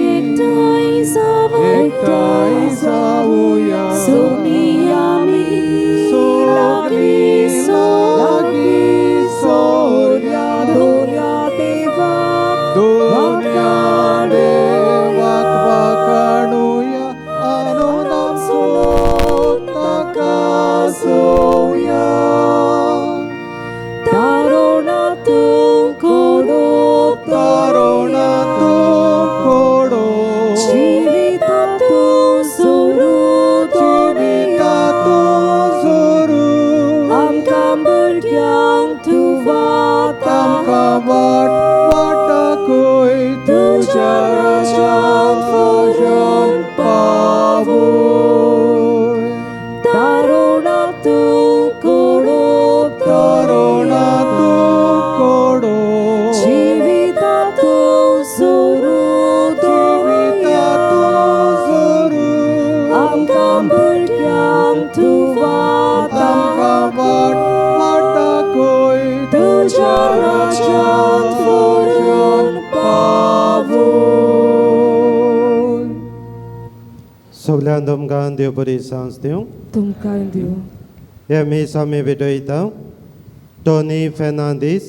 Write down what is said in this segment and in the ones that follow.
एकठांय जावया सगळीं आमी सगळीं लागीं सोरया दोन्या देवाक दोन्या देवाक वाखाणुया आनंदान ताका सोवया तारोणा तूं कोडो तारोणा तूं कोडो जिविता तूं सोरू जिविता तूं सोरू आमकां भुरग्यांक तूं वाता आमकां वाट वाटाकूय तुज्या राज्यांत व्हरून पावय तारोणा तूं कोडो तारोणा तूं कोडो जिविता तूं सोरू जिविता तूं सोरू आमकां भुरग्यांक तूं वाता आमकां वाट वाटाकूय तुज्या राज्यांत व्हरून पावय. सगळ्यांक तुमकां देव बरी सांज दिवं. तुमकां दिवं. हे मीस आमी भेटयता टोनी फेर्नांदीस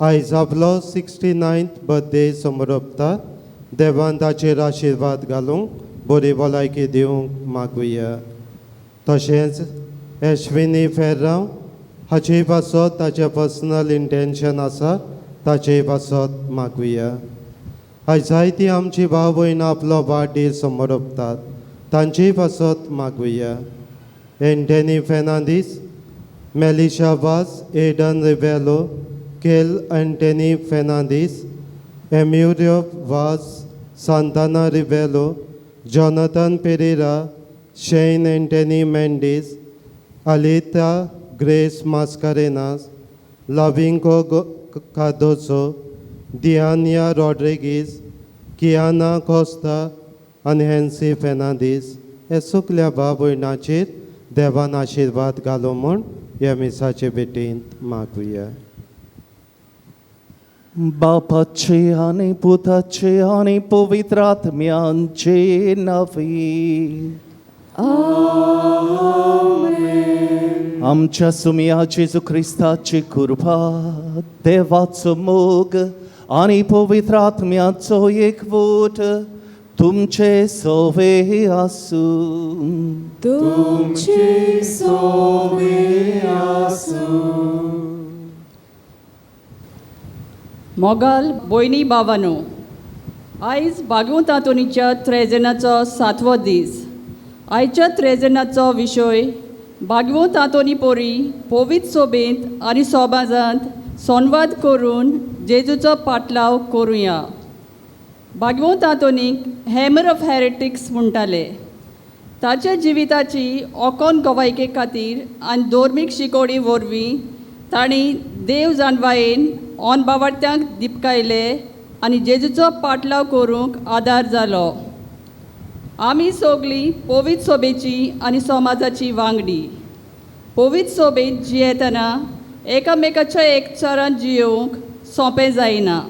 आयज आपलो 69th birthday समरोपता. देवान ताचेर आशिर्वाद घालूंक बरी भलायकी दिवंक मागुया. तशेंच एश्विनी फेर्रांव हाचेय पासत ताचें पर्सनल इंटेन्शन आसा ताचेय पासत मागुया. आयज जायतीं आमची भाव भयणां आपलो वाडदीस समरोपतात तांचेय पासत मागुया. Antony Fernandes, Melisha Vaz, Aiden Rebelo, Kel Antony Fernandes, Emurio Vaz, Santana Rebelo, Jonathan Pereira, Shane Antony Mendes, Alita Grace Mascarenhas, Lavinko Cardozo, Diania Rodrigues, Kiana Costa आनी हेन्सी फेर्नांदीस. हे सगल्या भाव भयणाचेर देवान आशिर्वाद घालो म्हूण ह्या मिसाचे भेटींत मागुया. बापाचे आनी पुताचे आनी पवित्र आत्म्यांचे नांवी. आमच्या सुमया जेजू क्रिस्ताची कृपा, देवाचो मोग आनी पवित्र आत्म्याचो एकवट तुमचे सोवे आसूं. तुमचे सोवे आसूं. मोगाल भयणी भावानो, आयज बागवत आंतोनीच्या त्रेजेनाचो सातवो दीस. आयच्या त्रेजेनाचो विशय बागवत आंतोनी पोरी पवित्र सोबेंत आनी समाजांत संवाद करून जेजूचो पाटलाव करुया. बागवत आंतोनीक हॅमर ऑफ हॅरेटिक्स म्हणटाले. ताच्या जिविताची ओकोन गवायके खातीर आनी धर्मीक शिकोवणी वरवीं तांणी देव जाणवायेन ऑन बावार्थ्यांक दिपकायले आनी जेजूचो पाटलाव करूंक आदार जालो. आमी सगळीं पवित्र सोबेची आनी समाजाची वांगडी. पवित्र सोबेंत जियेतना एकामेकाच्या एकचारान जियोवंक सोंपें जायना.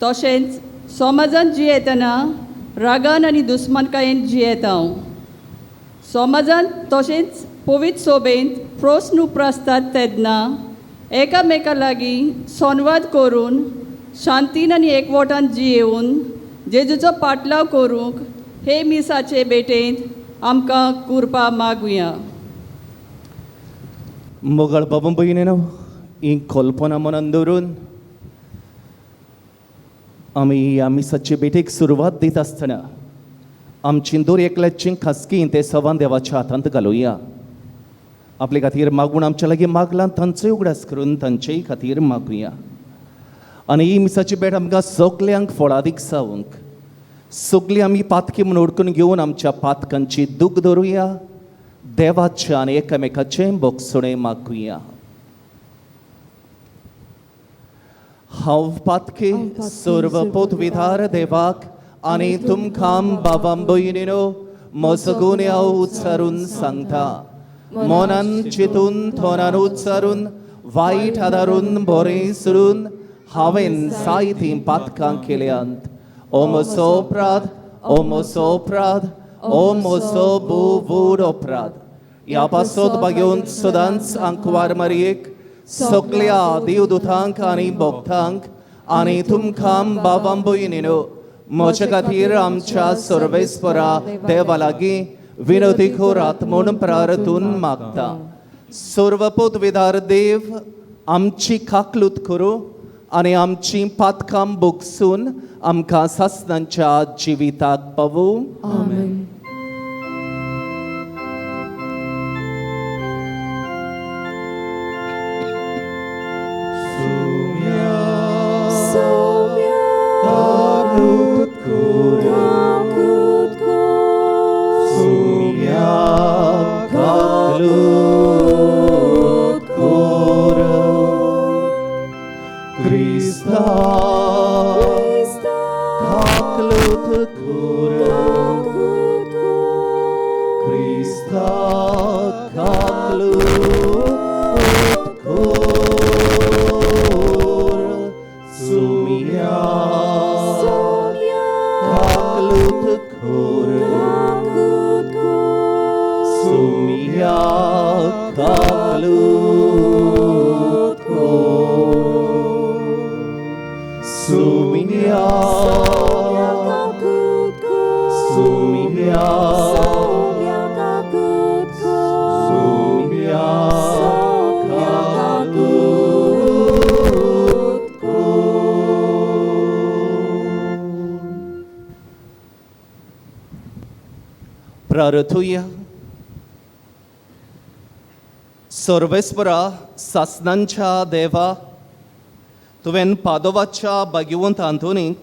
तशेंच समाजांत जियेतना रागान आनी दुस्मानकायेन जियेता. समाजांत तशेंच पवित्र सोबेंत प्रस्न उप्रासतात तेन्ना एकामेका लागीं संवाद करून शांतीन आनी एकवटान जियेवन जेजूचो पाटलाव करूंक हे मिसाचे भेटेंत आमकां कुरपा मागुया. मोगाळ बाबा भयणीनो, ही कल्पना मनान दवरून आमी ह्या मिसाचे भेटेक सुरवात दिता आसतना आमची दर एकल्याची खासगी ते सवान देवाच्या हातांत घालुया. आपले खातीर मागून आमच्या लागीं मागलां तांचोय उगडास करून तांचेय खातीर मागुया. आनी ही मिसाची भेट आमकां सगल्यांक फळादीक जावंक सगळीं आमी पातकी म्हूण ओडकून घेवन आमच्या पातकांची दूख धरुया. देवाचें आनी एकामेकाचें बोगसणें मागुया. हांव पातकी सर्व पोतविधार देवाक आनी तुमकां बाबां भयणीनो म्हजो गुन्यांव उच्चारून सांगता. मनान चिंतून थोनान उच्चारून वायट आदारून बरें सोडून हांवें जायतीं पातकां केल्यांत. ओ म्हजो अपराध, ओ म्हजो अपराध, ओ म्हजो भोव व्हड अपराध. ह्या पासत भागेवन सदांच आंकवार मारयेक, सगल्या देवदूतांक आनी भक्तांक आनी तुमकां बाबां भयणीनो म्हज्या खातीर आमच्या सर्वेस्परा देवा लागीं विनोदी करात म्हूण प्रार्थून मागता. सर्वपदवीधार देव आमची काकलूत करूं आनी आमची पातकां बोगसून आमकां सासणांच्या जिविताक पावूं. आमेन. प्रार्थुया. सर्वेस्परा सासणांच्या देवा, तुवें पादोवाच्या भाग्यवंत आंतोनीक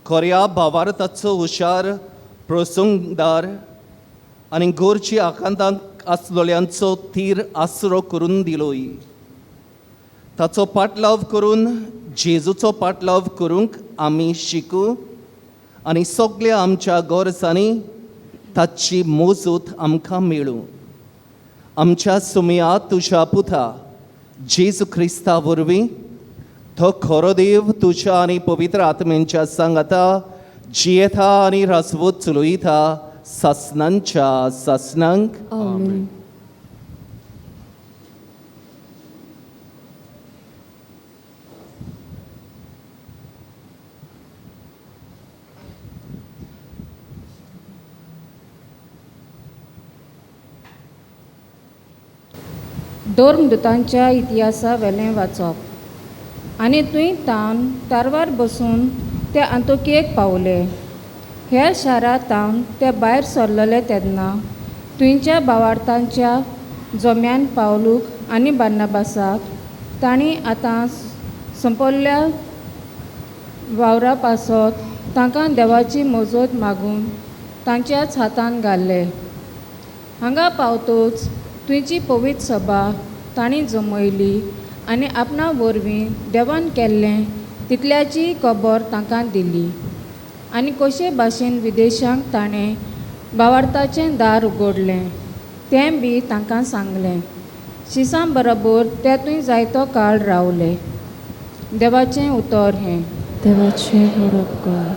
खऱ्या भावार्थाचो हुशार प्रसंगदार आनी गोरची आकांतांक आसलोल्यांचो थीर आसरो करून दिलोय. ताचो पाटलाव करून जेजूचो पाटलाव करूंक आमी शिकू आनी सगल्या आमच्या गरजांनी ताची मोजूत आमकां मेळूं. आमच्या सुमया तुज्या पुता जेजू क्रिस्ता वरवीं तो खरो देव तुज्या आनी पवित्र आत्म्यांच्या सांगाता जियेता आनी रासवत चलयता सासणांच्या सासणांक. आमेन. धर्मदूतांच्या इतिहासा वेलें वाचप. आनी थंय तावन तारवार बसून ते आंतोकियेक पावले. ह्या शारा तावन ते भायर सरलेले तेन्ना थंयच्या भावार्थांच्या जोम्यान पावलूक आनी बार्नाबासाक तांणी आतां संपल्ल्या वावरा पासत तांकां देवाची मजत मागून तांच्याच हातान घाल्ले. हांगा पावतूच थंयची पवित्र सभा तांणी जमयली आनी आपणा वरवीं देवान केल्लें तितल्याची खबर तांकां दिली. आनी कशे भाशेन विदेशांक ताणें भावार्थाचें दार उगडलें तें बी तांकां सांगलें. शिसां बरोबर ते थंय जायतो काळ रावले. देवाचें उतर हें. देवाचें व्हड उपकार.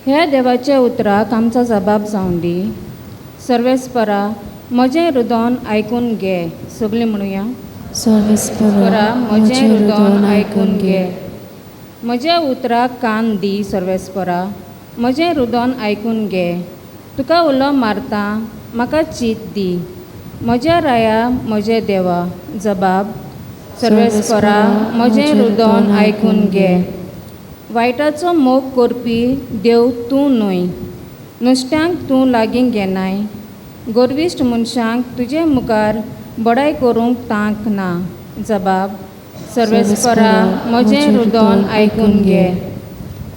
ह्या देवाच्या उतराक आमचो जबाब जावन दी. सर्वेस्परा म्हजें रुदन आयकून घे. सगळीं म्हणुया. सर्वेस्परा म्हजें रुदन आयकून घे. म्हज्या उतराक कान दी सर्वेस्परा, म्हजें रुदन आयकून घे. तुका उलो मारता, म्हाका चीत दी. म्हज्या राया म्हजे देवा. जबाब सर्वेस्परा म्हजें रुदन आयकून घे. वायटाचो मोग करपी देव तूं न्हय, नुस्त्यांक तूं लागीं घेनाय. गर्विश्ट मनशांक तुजे मुखार बडाय करूंक तांक ना. जबाब सर्वेस्परा म्हजें रुदन आयकून घे.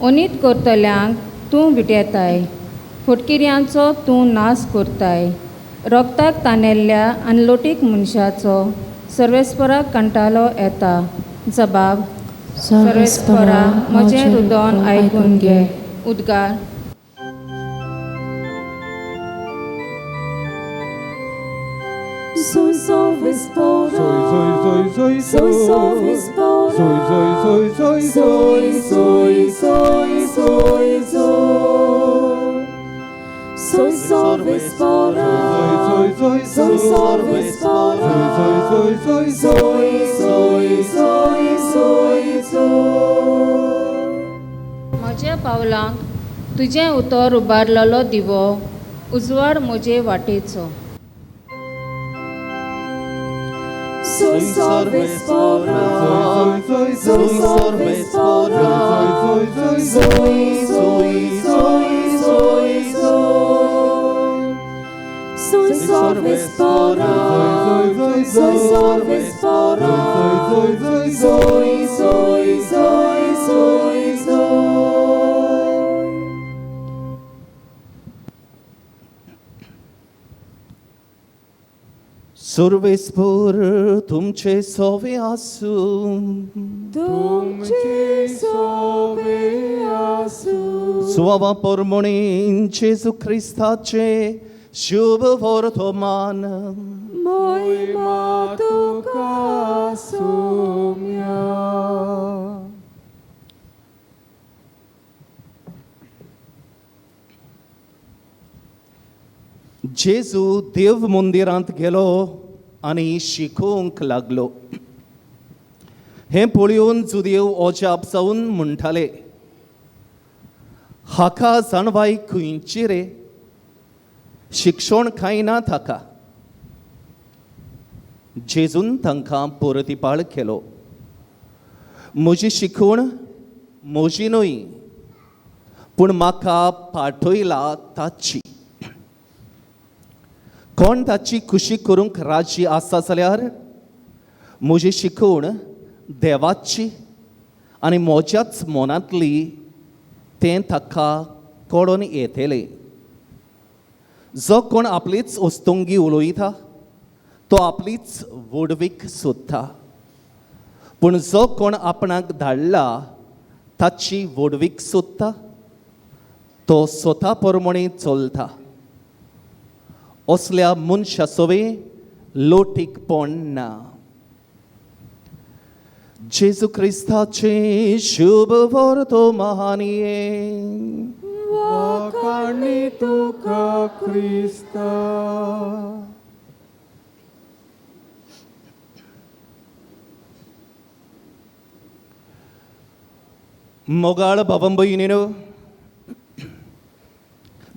अनीत करतल्यांक तूं विटेताय, फटकिऱ्यांचो तूं नाश करताय. रोगताक तानेल्ल्या आनी लोटीक मनशाचो सर्वेस्पराक कंटाळो येता. जबाब सर्वेस्परा म्हजें रुदन आयकून घे. उद्गार. Soy Soy soy soy soy soy soy soy soy soy soy soy soy soy Soy soy soy Soy soy soy soy soy soy soy soy. म्हज्या पावलांक तुजें उतर उबारलेलो दिवो, उजवाड म्हजे वाटेचो. Soy soy soy soy soy soy soy soy soy Soy soy soy soy soy soy soy soy soy. सुर्वेस्पूर तुमचे सोवे आसूं. तुमचे सोवे आसूं. सुवावा पोरमोणी जेजू क्रिस्ताचे शुभ वर्तमान. मोहिमा तुका सोम्या. जेजू देव मंदिरांत गेलो आनी शिकोवंक लागलो. हें पळोवन जुदेव अजाप जावन म्हणटाले, हाका जाणवाय खंयची रे? शिक्षण कांय ना ताका. जेजून तांकां परतिपाळ केलो, म्हजी शिकवण म्हजी न्हय, पूण म्हाका पाठयला ताची. कोण ताची खुशी करूंक राजी आसा जाल्यार म्हजी शिकवण देवाची आनी म्हज्याच मनांतली तें ताका कळोन येतलें. जो कोण आपलीच वस्तुंगी उलयता तो आपलीच व्हडवीक सोदता, पूण जो कोण आपणाक धाडला ताची व्हडवीक सोदता तो स्वता प्रमाणे चलता. असल्या मनशा सवे लोटीकपण ना. जेजू क्रिस्ताचें शुभ वर्तमान. वाखाणी तुका क्रिस्ता. मोगाळ भाव भयणीनो,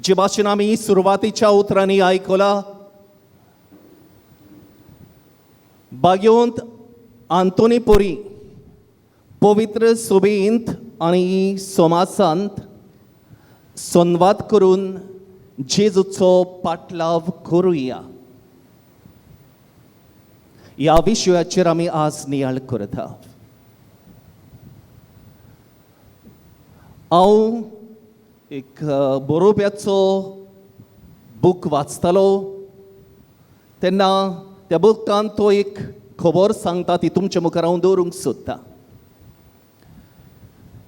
जे भाशेन आमी सुरवातीच्या उतरांनी आयकला, बागेवंत आंतोनी पोरी पवित्र सभेंत आनी समाजांत संवाद करून जेजूचो पाटलाव करुया ह्या विशयाचेर आमी आज नियाळ करता. हांव एक बरोवप्याचो बूक वाचतालो तेन्ना त्या बुकान तो एक खबर सांगता, ती तुमचे मुखार हांव दवरूंक सोदतां.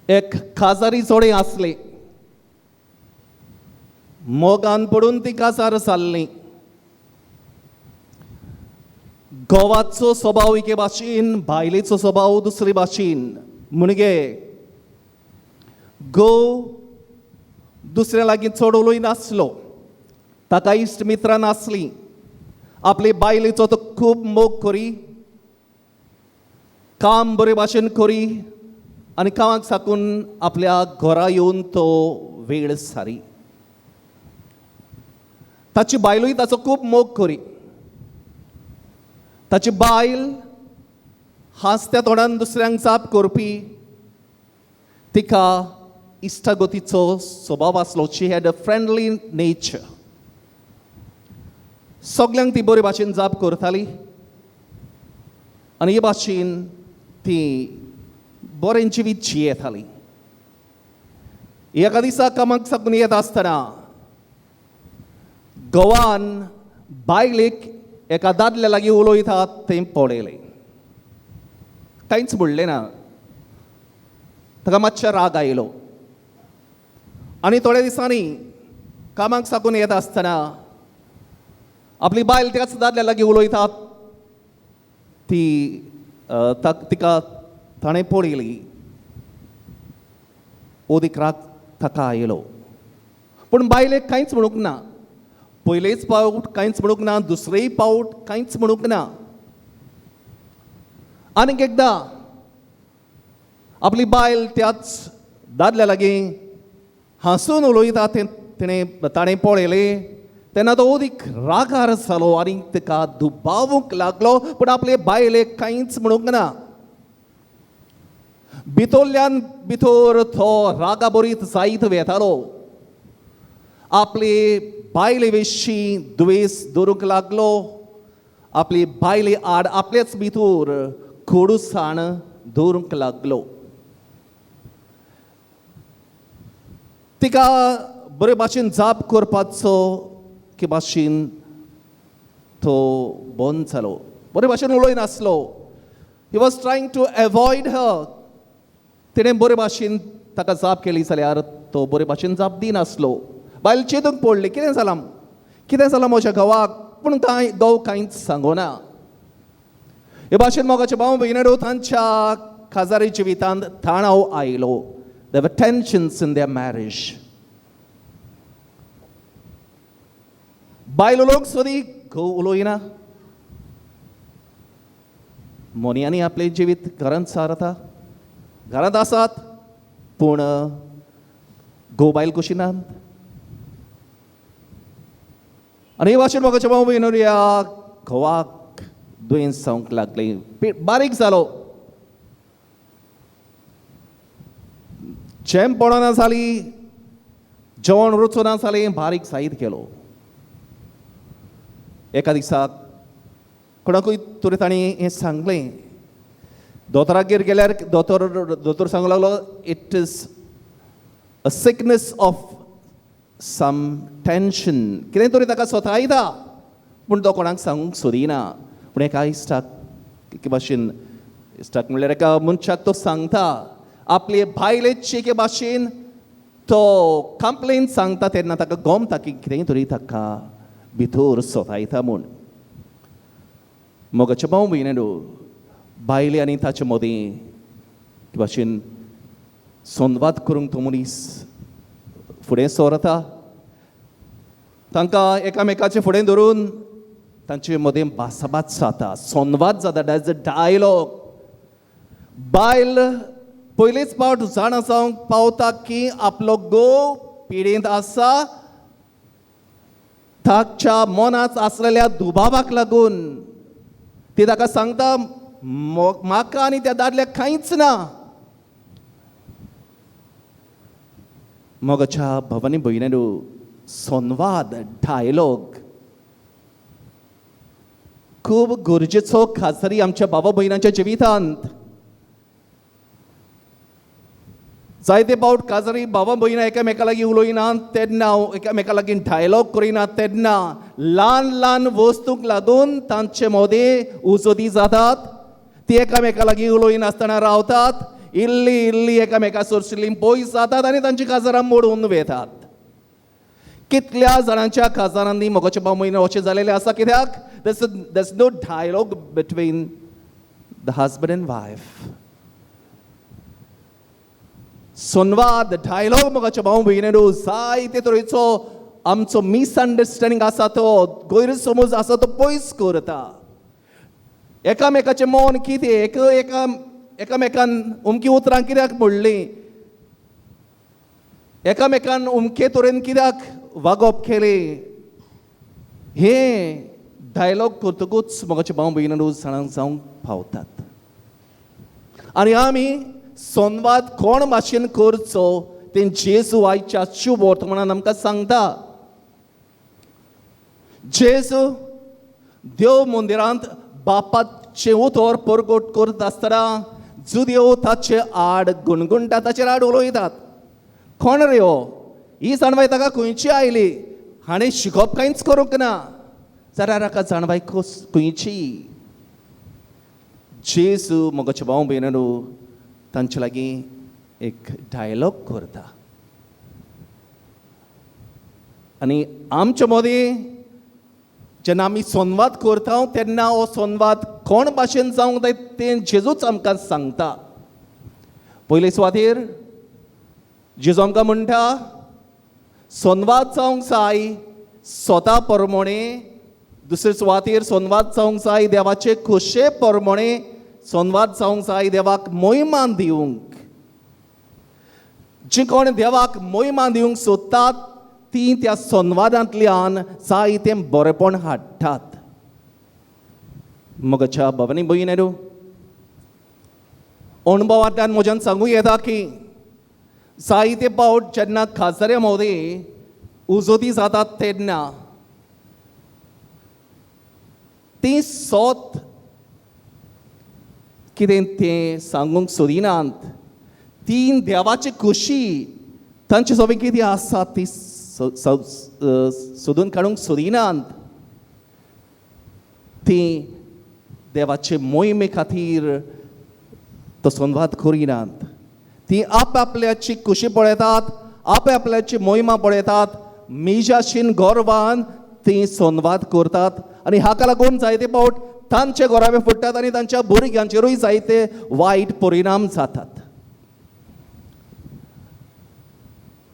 एक काजारी जोडे आसले, मोगान पडून ती काजार जाल्ली. घोवाचो स्वभाव एके भाशेन, बायलेचो स्वभाव दुसरे भाशेन. म्हणजे घोव दुसऱ्या लागीं चड उलयनासलो, ताका इश्ट मित्रां नासलीं. आपले बायलेचो तो खूब मोग करी, काम बरे भाशेन करी आनी कामाक साकून आपल्या घरा येवन तो वेळ सारी. ताची बायलूय ताचो खूब मोग करी. ताची बायल हांसत्या तोंडान दुसऱ्यांक जाप करपी, तिका इश्टागतीचो स्वभाव आसलो. She had a friendly nature. सगल्यांक ती बरे भाशेन जाप करताली आनी हे भाशेन ती बरें जिवीत जियेताली. एका दिसा कामाक साकून येता आसतना घोवान बायलेक एका दादल्या लागीं उलयतात तें पळयलें. कांयच म्हणलें ना. ताका मातशें राग आयलो. आनी थोड्या दिसांनी कामाक साकून येता आसतना आपली बायल त्याच दादल्या लागीं उलयतात ती तिका ताणें पळयली. ओदीक राग ताका आयलो, पूण बायलेक कांयच म्हणूंक ना. पयलेच पावट कांयच म्हणूंक ना, दुसरेय पावट कांयच म्हणूंक ना. आनीक एकदां आपली बायल त्याच दादल्या लागीं हांसून उलयता तें ताणें पळयलें. तेन्ना तो ओदीक रागार जालो आनी ताका दुबावूंक लागलो, पूण आपले बायलेक कांयच म्हणूंक ना. भितरल्यान भितर तो रागाबरीत जायत वेतालो. आपले बायले विशीं द्वेस दवरूंक लागलो. आपली बायले आड आपलेच भितर कोडूसाण दवरूंक लागलो. तिका बरे भाशेन जाप करपाचो के भाशेन तो बंद जालो. बरे भाशेन उलयनासलो. He was trying to avoid her. तिणें बरे भाशेन ताका जाप केली जाल्यार तो बरे भाशेन जाप दिनासलो. बायल चिंतूंक पडली, कितें जालां, कितें जालां म्हज्या घोवाक, पूण कांय घोव कांयच सांगना. हे भाशेन मोगाचे भाव भयणींनो, तांच्या काजारी जिवितांत तणाव आयलो. There were tensions in their marriage. बायल उलोवंक सोदी, घोव उलोयना. मोन्यांनी आपलें जिवीत घरांत सारता, घरांत आसात, पूण घोव बायल कशी नात. आनी हे भाशेन मोगाचे भाव भयणींनो, ह्या घोवाक दुयेंस जावंक लागलें, बारीक जालो, चेम पडना जाली, जेवण रुचना जालें, बारीक जायत गेलो. एका दिसाक कोणाकूय तरी ताणें हें सांगलें. दोतोरागेर गेल्यार दोतोर सांगूंक लागलो, it is a sickness of some tension. कितें तरी ताका सोतायता, पूण तो कोणाक सांगूंक सोदिना. पूण एका इश्टाक, एके भाशेन इश्टाक म्हणल्यार एका मनशाक तो सांगता आपले बायलेचे एके भाशेन तो कंप्लेन सांगता. तेन्ना ताका गमता की कितेंय तरी ताका भितर सोतायता म्हूण. मोगाचे भाव भयणींनो, बायले आनी ताचे मदीं एके भाशेन संवाद करूंक तो मनीस फुडें सरता. तांकां एकामेकाचे फुडें धरून तांचे मदीं भासाभास जाता, संवाद जाता. That's a dialogue. बायल पयलेच पावट जाणा जावंक पावता की आपलो घोव पिडेंत आसा. ताच्या मनांत आसलेल्या दुबावाक लागून ती ताका सांगता, म्हाका आनी त्या दादल्याक कांयच ना. मोगाच्या भवानी भयणींनो, संवाद, डायलॉग खूब गरजेचो खासरी आमच्या बाबा भयणांच्या जिवितांत. जायते पावट काजारी बाबा भयणां एकामेका लागीं उलयनात तेन्ना, एकामेका लागीं डायलॉग करिनात तेन्ना ल्हान ल्हान वस्तूंक लागून तांचे मदें उजोदी जातात. ती एकामेका लागीं उलयनासतना रावतात, इल्ली इल्ली एकामेका सोरशिल्लीं पयस जातात आनी तांची काजारां मोडून वेतात. कितल्या जाणांच्या काजारांनी मोगाचे भाव भयणीं अशें जालेलें आसा. कित्याक? There's no dialogue between the husband and wife. संवाद, डायलॉग मोगाचे भाव भयणींनो, जायते तरेचो आमचो मिसअंडरस्टँडींग आसा, तो गैरसमज आसा तो पयस करता. एकामेकाचें मन कितें, एकामेकान अमकी उतरां कित्याक म्हणलीं, एकामेकान अमके तरेन कित्याक वागप केलें, हें डायलॉग करतकूच मोगाचे भाव भयणींनो जाणां जावंक पावतात. आनी आमी संवाद कोण भाशेन करचो तें जेजू आयच्या शुभ वर्तमानान आमकां सांगता. जेजू देव मंदिरांत बापाचें उतर परगट करता आसतना जुदेव ताचे आड गुणगुणटा, ताचेर आड उलयतात. कोण रे हो, ही जाणवाय ताका खंयची आयली, हाणें शिकप कांयच करूंक ना, जाल्यार हाका जाणवाय खंयची. जेजू मोगाचे भाव भयणींनो तांचे लागीं एक डायलॉग करता. आनी आमचे मदीं जेन्ना आमी संवाद करता तेन्ना हो संवाद कोण भाशेन जावंक जाय तें जेजूच आमकां सांगता. पयले सुवातेर जेजू आमकां म्हणटा संवाद जावंक जाय स्वता परमणे, दुसरे सुवातेर संवाद जावंक जाय देवाचे खोशे परमणे, संवाद जावंक जाय देवाक मोहिमान दिवंक. जी कोण देवाक मोहिमान दिवंक सोदतात ती त्या संवादांतल्यान जाय तें बरेपण हाडटात. मगच्या भवानी भयणीनो, अणभवांतल्यान म्हज्यान सांगूं येता की जायते पावट जेन्ना खाजऱ्या मदीं उजोती जातात तेन्ना ती सोत कितें तें सांगूंक सोदिनात, ती देवाची खोशी तांचे सगळें कितें आसा ती सोदून काडूंक सोदिनात, ती देवाचे मोहिमे खातीर तो संवाद करिनात. ती आपआपल्याची खुशी पळयतात, आपआपल्याची मोहिमा पळयतात, मिजाशीन गर्वान ती संवाद करतात आनी हाका लागून जायते पावट तांचे घराबे फुट्टात आनी तांच्या भुरग्यांचेरूय जायते वायट परिणाम जातात.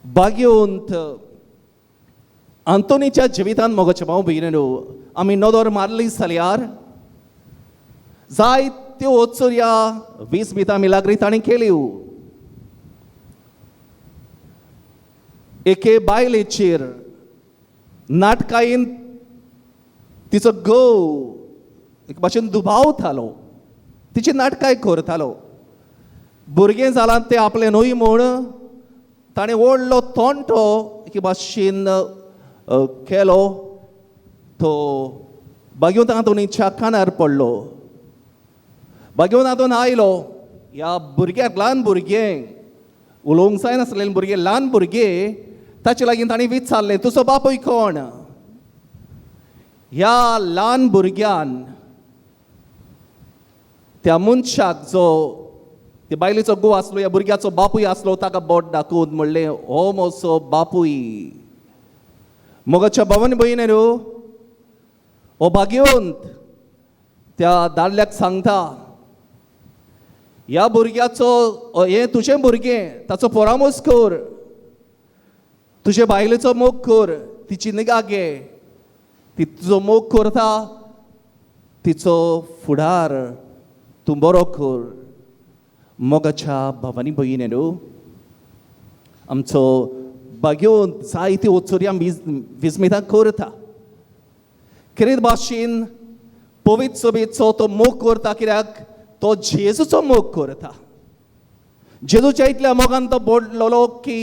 भाग्यवंत आंतोनीच्या जिवितान मोगाचे भाव भयणीनो आमी नदर मारली जाल्यार जायत्यो वचुया 20 मितां मिलाग्री तांणी केल्यो. एके बायलेचेर नाटकायेन तिचो घोव एक भाशेन दुबावतालो, तिची नाटकाय करतालो. भुरगें जालां तें आपलें न्हय म्हूण ताणें व्हडलो तोंटो एके भाशेन केलो, तो भाग्यवंत आंतोनीच्या कानार पडलो. भाग्यवंत आंतोन आयलो, ह्या भुरग्याक ल्हान भुरगें उलोवंक जायनासलें भुरगें, ल्हान भुरगें, ताचे लागीं ताणें विचारलें तुजो बापूय कोण? ह्या ल्हान भुरग्यान त्या मनशाक जो ते बायलेचो घोव आसलो, ह्या भुरग्याचो बापूय आसलो, ताका बोट दाखोवन म्हणलें हो म्हजो बापूय. मोगाच्या भावान भयणीनो, हो भाग्यवंत त्या दादल्याक सांगता ह्या भुरग्याचो, हें तुजें भुरगें, ताचो परामर्श कर, तुजे बायलेचो मोग कर, तिची निगा घे, ती तुजो मोग करता, तिचो फुडार तूं बरो कर. मोगाच्या भवानी भयणीनो, आमचो भाग्यवंत जायती वचोरया विस्मितां करता. खेरीत भाशेन पवित्र सभेचो तो मोग करता, कित्याक तो जेजूचो मोग करता. जेजूच्या इतल्या मोगान तो बोडलेलो की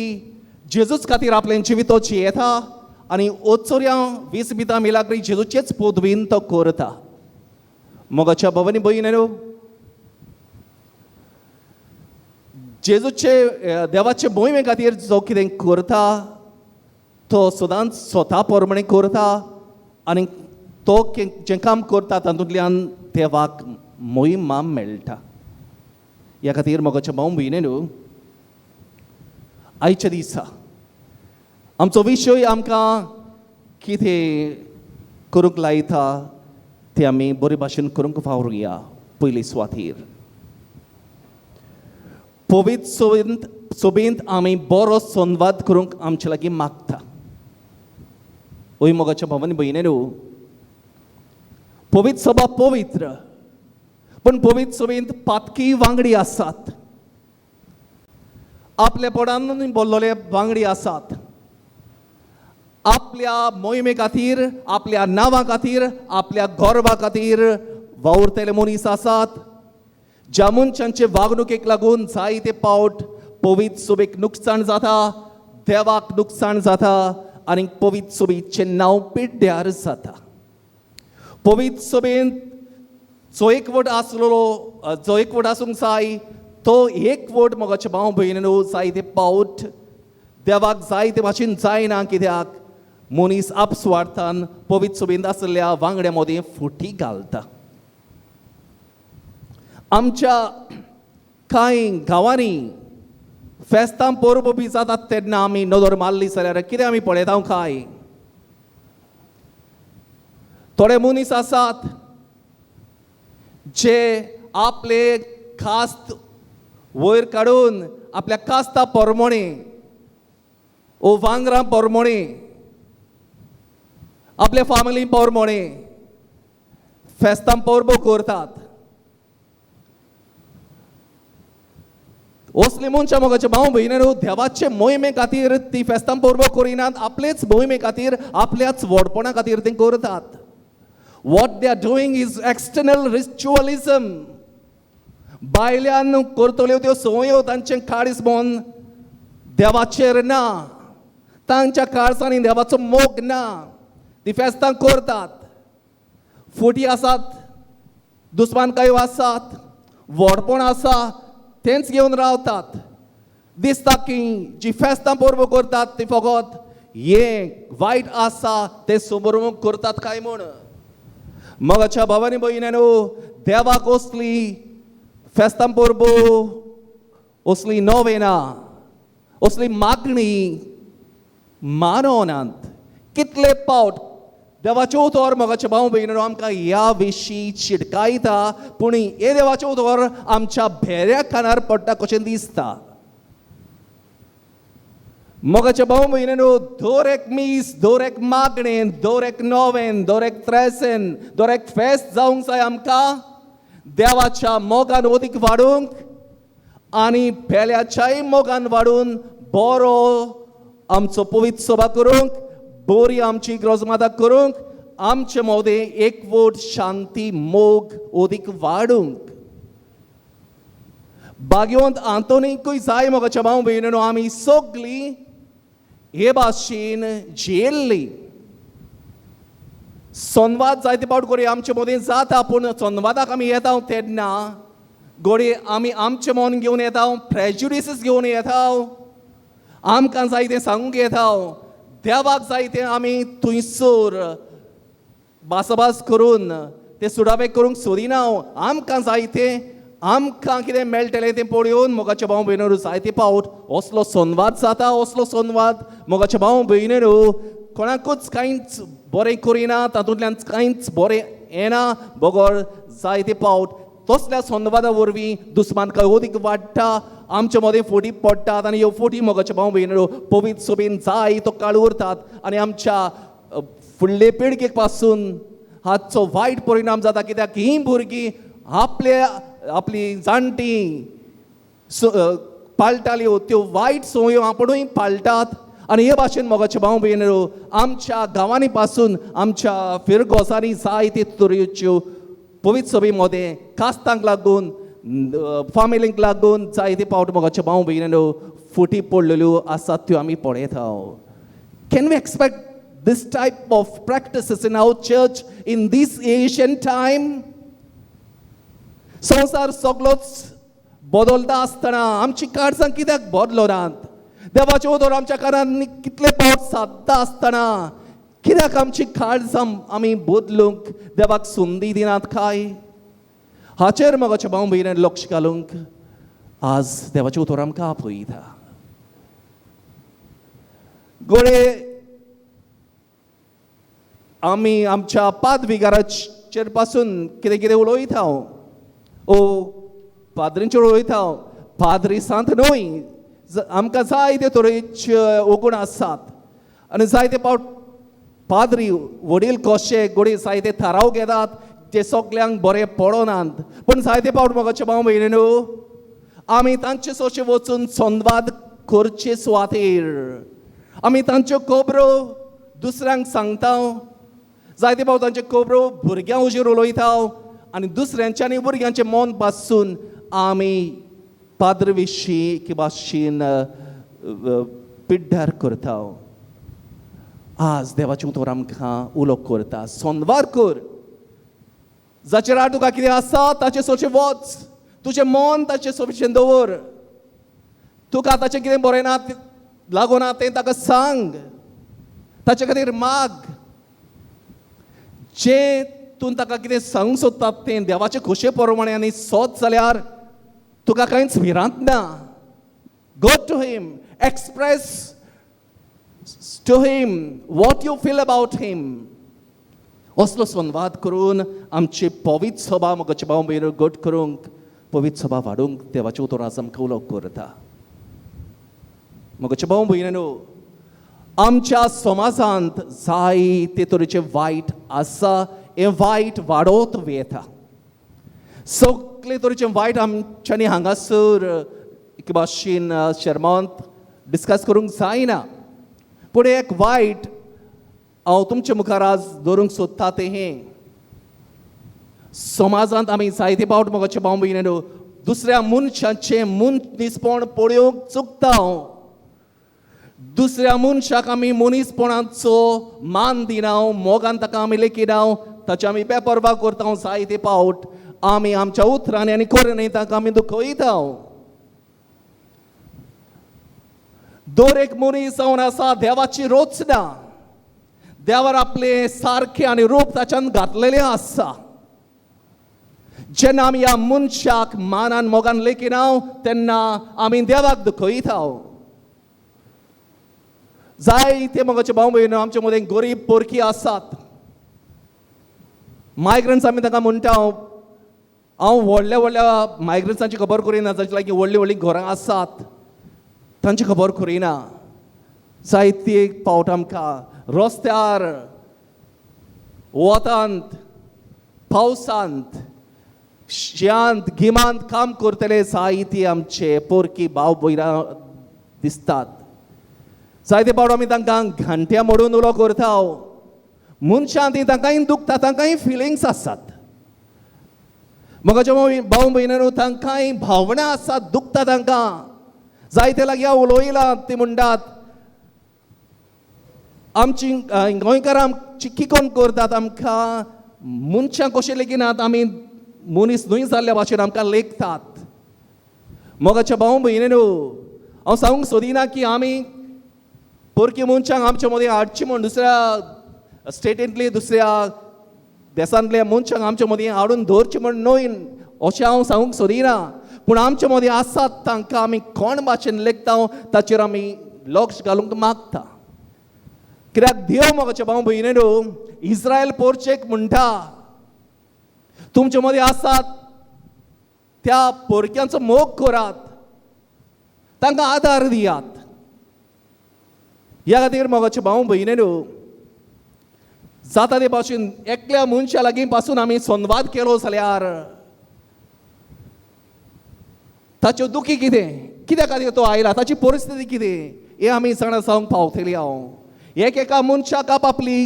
जेजूच खातीर आपलें जिवीत तो जियेता आनी ओचोरया विस्मितां मिलाग्री जेजूचेच पदवीन तो करता. मोगाच्या भवानी भयणीनो, जेजूचे देवाचे मोहिमे खातीर जो कितें करता तो सदांच स्वता प्रमाणे करता आनी तो जें काम करता तातूंतल्यान देवाक मोहिमा मेळटा. ह्या खातीर मोगाच्या भाव भयणीनो, आयच्या दिसा आमचो विशय आमकां कितें करूंक लायता तें आमी बरे भाशेन करूंक वावरुया. पयले सुवातेर पवित्र सोबेंत आमी बरो संवाद करूंक आमचे लागीं मागता. ओय मोगाच्या भावानी भयणीनो, पवित्र सभा पवित्र, पूण पवित्र सभेंत पातकी वांगडी आसात, आपल्या पोडान बोल्लोले वांगडी आसात, आपल्या मोहिमे खातीर, आपल्या नांवा खातीर, आपल्या गर्वा खातीर वावुरतले मनीस आसात, ज्या मनशांचे वागणुकेक लागून जायते पावट पवित्र सभेक नुकसाण जाता, देवाक नुकसाण जाता आनी पवित्र सभेचें नांव पिड्ड्यार जाता. पवित्र सभेंत जो एकवट आसलेलो, जो एकवट आसूंक जाय तो एकवट मोगाचे भाव भयणीनो जायते पावट देवाक जायते भाशेन जायना, कित्याक मनीस आपस्वार्थान पवित्र सभेंत आसलेल्या वांगड्या मदीं फुटी घालता. आमच्या कांय गांवांनी फेस्तां परबो बी जातात तेन्ना आमी नदर मारली जाल्यार कितें आमी पळयता काय थोडे मनीस आसात जे आपले कास्त वयर काडून आपल्या कास्ता पोरमोणे ओ वांगरां पोरमोणे आपल्या फामिली पोरमोणे फेस्तां परबो करतात. असली मनशां मोगाचे भाव भयणीनो देवाचे मोहिमे खातीर ती फेस्तां परबो करिनात, आपलेच मोहिमे खातीर आपल्याच व्हडपणा खातीर ती करतात. What they are doing is external ritualism. बायल्यान करतल्यो त्यो संवयो तांचें काळीज मन देवाचेर ना, तांच्या काळजांनी देवाचो मोग ना. ती फेस्तां करतात, फुटी आसात, दुस्मानकायो आसात, व्हडपण आसा, तेंच घेवन रावतात. दिसता की जी फेस्तां परबो करतात ती फकत हें वायट आसा तें समोर करतात काय म्हूण. मोगाच्या भावानी भयणीनो देवाक असली फेस्तां परबो, असली नोवेना, असली मागणी मानवनात. कितले पावट देवाचें उतर मोगाचे भाव भयणीनो आमकां ह्या विशीं शिटकायता, पूण हे देवाचें उतर आमच्या भेऱ्या कानार पडटा कशें दिसता. मोगाचे भाव भयणीनो दर एक मीस, दर एक मागणें, दर एक नोवेन, दर एक त्रेसेन, दर एक फेस्त जावंक जाय आमकां देवाच्या मोगान ओदीक वाडूंक आनी पेल्याच्याय मोगान वाडून बरो आमचो पवित्र सभा करूंक, बरी आमची ग्रोजमाता करूंक, आमचे मदें एकवट, शांती, मोग ओदीक वाडूंक. भाग्यवंत आंतोनीकूय जाय मोगाच्या भाव भयणीनो आमी सगळीं हे भाशेन जियेल्ली. संवाद जायते फावट घडये आमचे मदीं जाता, पूण संवादाक आमी येता तेन्ना घडये आमी आमचें मन घेवन येता, प्रेजुडिसीस घेवन येता, आमकां जाय तें सांगूंक येता, देवाक जाय तें आमी थंयसर भासाभास करून तें सुडावे करूंक सोदिना. आमकां जाय तें, आमकां कितें मेळटलें तें पळोवन मोगाचे भाव भयणीनो जायते फावट असलो संवाद जाता. असलो संवाद मोगाचे भाव भयणीनो कोणाकूच कांयच बरें करिना, तातूंतल्यान कांयच बरें येना, बगर जायते फावट तसल्या संवादा वरवीं दुस्मानकाय ओदीक वाडटा, आमचे मदें फोटी पडटात आनी ह्यो फोटी मोगाचे भाव भयणीनो पवित्र सोबीन जाय तो काळ उरतात आनी आमच्या फुडले पिळगेक पासून हाचो वायट परिणाम जाता. कित्याक हीं भुरगीं आपले आपली जाणटी पाळटाल्यो त्यो वायट संवयो आपुणूय पाळटात आनी हे भाशेन मोगाचे भाव भयणीनो आमच्या गांवांनी पासून आमच्या फिरगोसांनी जायते तरेच्यो पवित्र सभे मदें कास्तांक लागून, फामिलींक लागून जायते पावट मोगाचे भाव भयणीनो फुटी पडलेल्यो आसात त्यो आमी पळयता. Can we expect this type of practices in our church in this ancient time? संवसार सगळोच बदलता आसतना आमची काळजां कित्याक बदलनात? देवाचें उतर आमच्या कानांनी कितले पावट सादता आसतना कित्याक आमची काळजां आमी बदलूंक देवाक संदी दिनात काय? हाचेर मोगाचे भाव भयणीन लक्ष घालूंक आज देवाचें उतर आमकां आपयता. घडये आमी आमच्या पादविगाराचेर पासून कितें कितें उलयता, ओ पाद्रींचेर उलयता. पाद्री सांत न्हय, आमकां जायते तरेचे ओगुण आसात आनी जायते पावट पाद्री वडील कशे घडये जायते थाराव घेतात जे सगल्यांक बरें पडनात, पूण जायते पावट मोगाचे भाव भयणीनो आमी तांचे सोशे वचून संवाद करचे सुवातेर आमी तांच्यो खबरो दुसऱ्यांक सांगता, जायते पावट तांच्यो खबरो भुरग्यां हुजीर उलयता आनी दुसऱ्यांच्या आनी भुरग्यांचें मन पासून आमी पाद्र विशीं किंवा भाशेन पिड्ड्यार करता. आज देवाचें उतर आमकां उलो करता, संवाद कर, जाचेर आड तुका कितें आसा ताचें सोचें वच, तुजें मन ताचें सोबशें दवर, तुका ताचें कितें बरें ना लागना तें ताका सांग, ताचे खातीर माग. जें तूं ताका कितें सांगूंक सोदता तें देवाचे खोशे प्रमाणे आनी सोद जाल्यार तुका कांयच भिरांत ना. Go to him, express to him what you feel about him. असलो संवाद करून आमची पवित्र सभा मोगाचे भाव भयण घट करूंक, पवित्र सभा वाडूंक देवाचें उतर आज आमकां उलोवप करता. मोगाचे भाव भयणीनो, आमच्या समाजांत जायते तरेचे वायट आसा, हें वायट वाडोवत वता. सगळे तरेचें वायट आमच्यांनी हांगासर एक भाशेन शर्मांत डिस्कस करूंक जायना, पूण एक वायट हांव तुमचे मुखार आज दवरूंक सोदता तें हें. समाजांत आमी जायते फावट मोगाचे भाव भयणीनो दुसऱ्या मनशाचें मनीसपण पळोवंक चुकता. हांव दुसऱ्या मनशाक आमी मनीसपणाचो मान दिना, मोगान ताका आमी लेखिना, ताची आमी बेपर्वा करता. जायते फावट आमी आमच्या उतरांनी आनी करणी ताका आमी दुखयता. दर एक मनीस जावन आसा देवाची रचना, देवार आपले सारकें आनी रूप ताच्यान घातलेलें आसा. जेन्ना आमी ह्या मनशाक मानान मोगान लेखिना तेन्ना आमी देवाक दुखयता. जायते मोगाचे भाव भयण आमचे मदें गरीब पोरकी आसात, मायग्रंट्स आमी तांकां म्हणटा. हांव व्हडल्या व्हडल्या मायग्रंट्सांची खबर करिना, जांचे लागीं व्हडलीं व्हडलीं घरां आसात तांची खबर करिना. जायते फावट आमकां रस्त्यार, वतांत, पावसांत, शियांत, गिमांत काम करतले जायते आमचे पोरकी भाव भयणां दिसतात. जायते फावट आमी तांकां घांट्या मोडून उलो करता. मनशां ती तांकांय दुखता, तांकांय फिलिंग्स आसात. मोगाच्या भाव भयणीनो, तांकांय भावना आसात, दुखता तांकां. जायते लागीं हांव उलयलां, ती म्हणटात आमची गोंयकारां आमची किकोन करतात, आमकां मनशां कशें लेगिनात, आमी मनीस न्हय जाल्ल्या भाशेन आमकां लेखतात. मोगाच्या भाव भयणीनो, हांव सांगूंक सोदिना की आमी परकी मनशांक आमच्या मदीं हाडची म्हूण, दुसऱ्या स्टेटींतली दुसऱ्या देशांतल्या मनशांक आमच्या मदीं हाडून दवरची म्हूण न्हय, अशें हांव सांगूंक सोदिना. पूण आमच्या मदीं आसात तांकां आमी कोण भाशेन लेखता ताचेर आमी लक्ष घालूंक मागता. कित्याक देव मोगाच्या भाव भयणीनो इस्रायल पोरचेक म्हणटा, तुमचे मदीं आसात त्या पोरक्यांचो मोग करात, तांकां आदार दियात. ह्या खातीर मोगाचे भाव भयणीनो, जाता ते भाशेन एकल्या मनशा लागीं पासून आमी संवाद केलो जाल्यार ताच्यो दुखी कितें, कित्या खातीर तो आयला, ताची परिस्थिती कितें, हें आमी जाणा जावंक पावतली. हांव एक एका मनशाक आपापली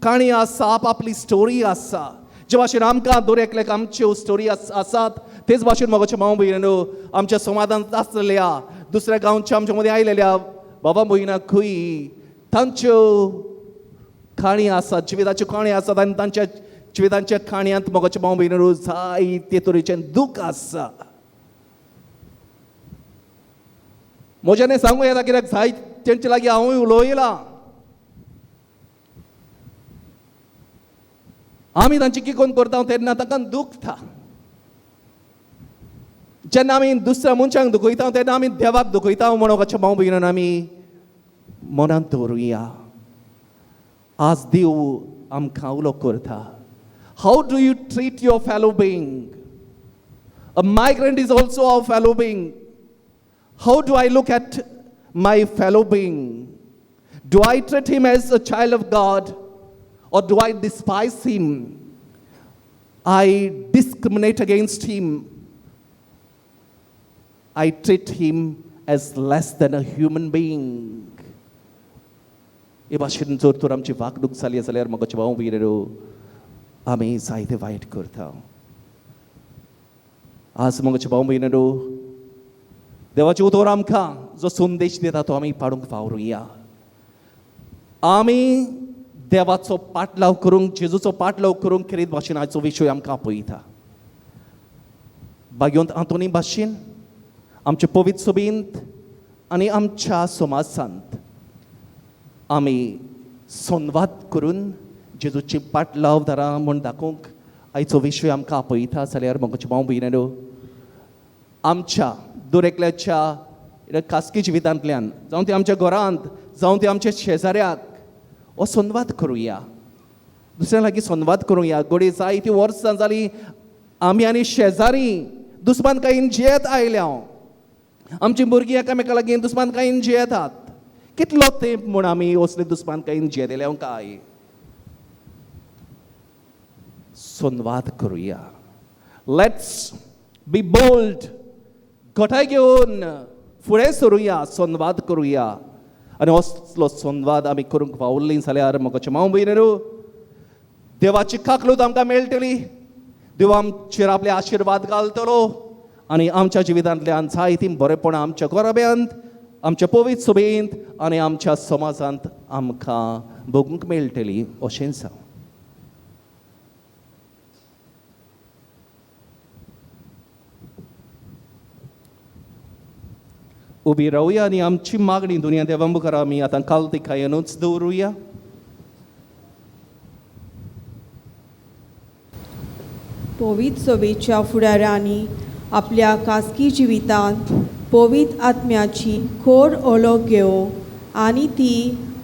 काणी आसा, आपापली स्टोरी आसा. जे भाशेन आमकां दर एकल्याक आमच्यो स्टोरी आसात, तेच भाशेन मोगाचे भाव भयणीनो आमच्या समाजांत आसलेल्या दुसऱ्या गांवच्या आमच्या मदीं आयलेल्या बाबा भयणाकूय तांच्यो काणी आसात, जिविताच्यो काणी आसात. आनी तांच्या जिवितांच्या काणयांत मोगाचे भाव भयणीनो जायते तरेचें दूख आसा. म्हज्यान सांगूं येता कित्याक जाय तेंचे लागीं हांवूय उलयलां. आमी तांची किकोन करता तेन्ना तांकां दुखता. जेन्ना आमी दुसऱ्या मनशांक दुखयता तेन्ना आमी देवाक दुखयता म्हूण मोगाच्या भाव भयणीन आमी मनांत दवरुया. आज देव आमकां उलो करता. How do you treat your fellow being? A migrant is also our fellow being. How do I look at my fellow being? Do I treat him as a child of God or do I despise him? I discriminate against him. I treat him as less than a human being. हे भाशेन जर तर आमची वागणूक जाली जाल्यार मोगाचे भाव भयणीनो आमी जायते वायट करता. आज मोगाचे भाव भयणीनो देवाचें उतर आमकां जो संदेश दिता तो आमी पाडूंक वावरुया. आमी देवाचो पाटलाव करूंक, जेजूचो पाटलाव करूंक खेरीत भाशेन आयचो विशय आमकां आपयता. भाग्यवंत आंतोनी भाशेन आमचे पवित्र सभेंत आनी आमच्या समाजांत आमी संवाद करून जेजूची पाटलाव दारां म्हूण दाखोवंक आयचो विशय आमकां आपयता. जाल्यार मोगाचे भाव भयणीनो आमच्या दर एकल्याच्या खासगी जिवितांतल्यान, जावं ते आमच्या घरांत, जावं ते आमच्या शेजाऱ्याक हो संवाद करुया. दुसऱ्या लागीं संवाद करूया. घडये जायतीं वर्सां जालीं आमी आनी शेजारी दुस्मानकायेन जियेत आयल्या. आमचीं भुरगीं एकामेका लागीं दुस्मानकायेन जियेतात. कितलो तेंप म्हूण आमी असले दुस्मानकायेन जियेतले काय? संवाद करुया. Let's be bold. घटाय घेवन फुडें सरुया, संवाद करुया. आनी असलो संवाद आमी करूंक पावल्लीं जाल्यार म्हज्या माव भयणीनो, देवाची काकलूत आमकां मेळटली. देव आमचेर आपले आशिर्वाद घालतलो आनी आमच्या जिवितांतल्यान जायतीं बरेपणां आमच्या घराब्यांत, आमच्या पवित्र सभेंत आनी आमच्या समाजांत आमकां भोगूंक मेळटली. अशेंच जावं. उबी रावया आनी आमची मागणी दुनिया देवा मुखार आमी आतां कालतिकायेनूच दवरुया. पवित्र सभेच्या फुडाऱ्यांनी आपल्या खासगी जिवितांत पवित्र आत्म्याची खोर ओळख घेवंक आनी ती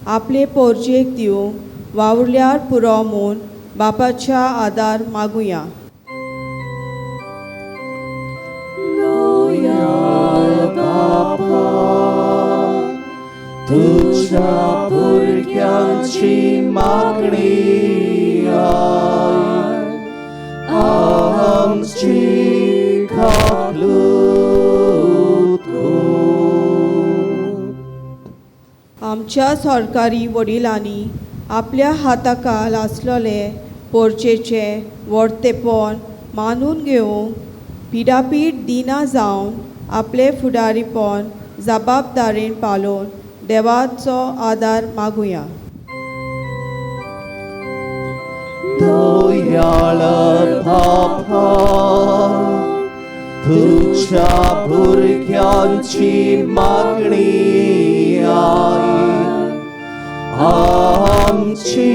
आपले पोरजेक दिवंक वावुरल्यार पुरो म्हूण बापाच्या आदार मागुया. तुझ्या भुरग्यांची मागणी आमची काकलूत कर. आमच्या सरकारी वडिलांनी आपल्या हाताखाल आसलेले पोरचेचे वर्तेपण मानून घेवंक पिडापीड दिना जावन आपले फुडारीपण जबाबदारीन पालोवन देवाचो आदार मागुया. दयाळ बापा, तुझ्या भुरग्यांची मागणी आमची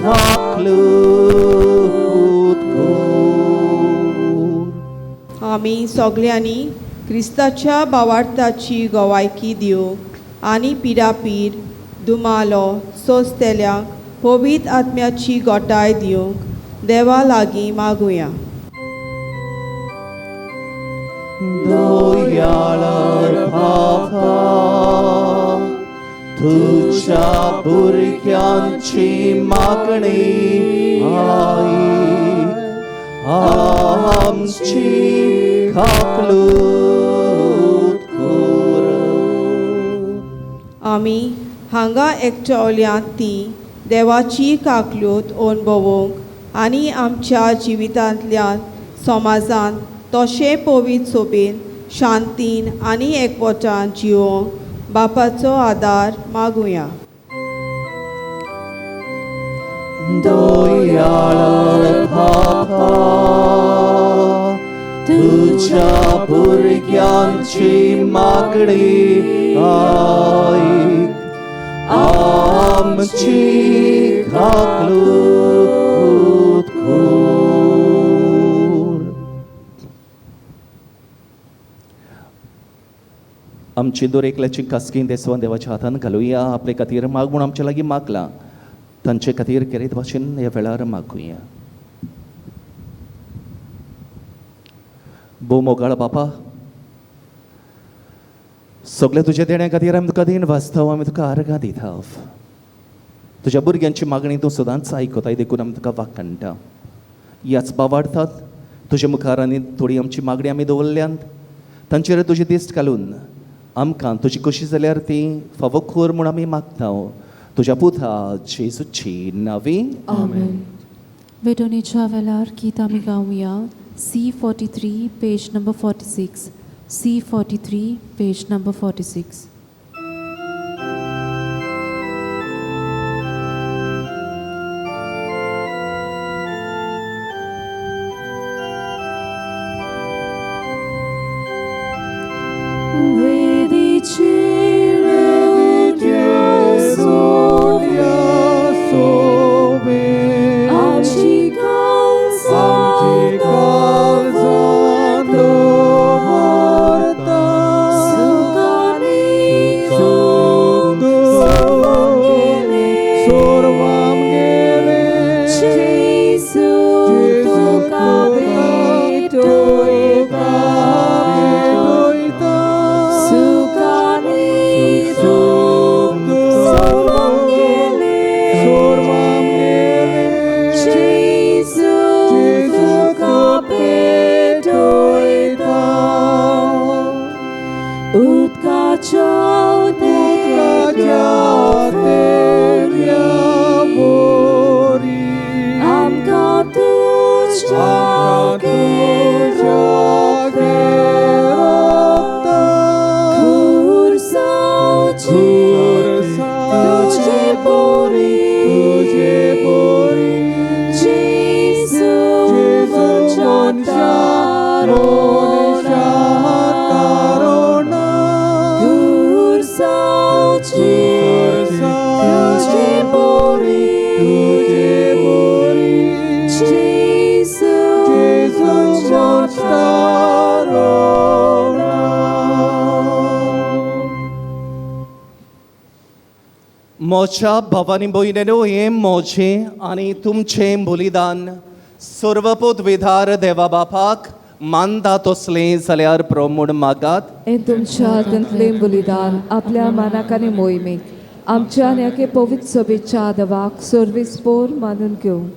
काकलूत कर. आमी सगल्यांनी क्रिस्ताच्या भावार्थाची गवायकी दिवंक आनी पिडापीड दुमालो सोंसतल्यांक पवित्र आत्म्याची गोटाय दिवंक देवा लागीं मागुया. दयाळ बापा, तुझ्या भुरग्यांची मागणी आमची काकलूत कर. आमी हांगा एकठावल्यांत ती देवाची काकलूत अणभवूंक आनी आमच्या जिवितांतल्यान समाजांत तशें पवित्र सोबेन शांतीन आनी एकवटान जिवोवंक बापाचो आदार मागुया. दयाळ बापा, तुझ्या भुरग्यांची मागणी आयक आमची काकलूत कर. आमची दर एकल्याची खासगी देसवान देवाच्या हातान घालुया. आपले खातीर माग म्हूण आमचे लागीं मागलां तांचे खातीर खेरीत भाशेन ह्या वेळार मागुया. भोव मोगाळ बापा, सगळे तुज्या देण्या खातीर आमी तुका देण वाचता, आमी तुका आर्गां दिता. तुज्या भुरग्यांची मागणी तूं सदांच आयकताय देखून आमी तुका वाखाणटा. ह्याच बावार्थात तुज्या मुखार आनी थोडी आमची मागणी आमी दवरल्यांत तांचेर तुजी दिश्ट घालून आमकां तुजी कशी जाल्यार ती फावो कर म्हूण आमी मागता. तुज्या पुता जेजूची नांवी आमेन. भेटवणेच्या वेळार गीत आमी गावया. C43 page number 46. C43 page number 46. म्हज्या भावानी भयणीनो, हें म्हजें आनी तुमचें बलिदान सर्वपदवीधार देवा बापाक मानता तसलें जाल्यार प्रमूण मागात. हें तुमच्या हातांतलें बलिदान आपल्या मानाक आनी मोहिमेक आमच्या आनी एके पवित्र सभेच्या देवाक सर्वीस पोर मानून घेवं.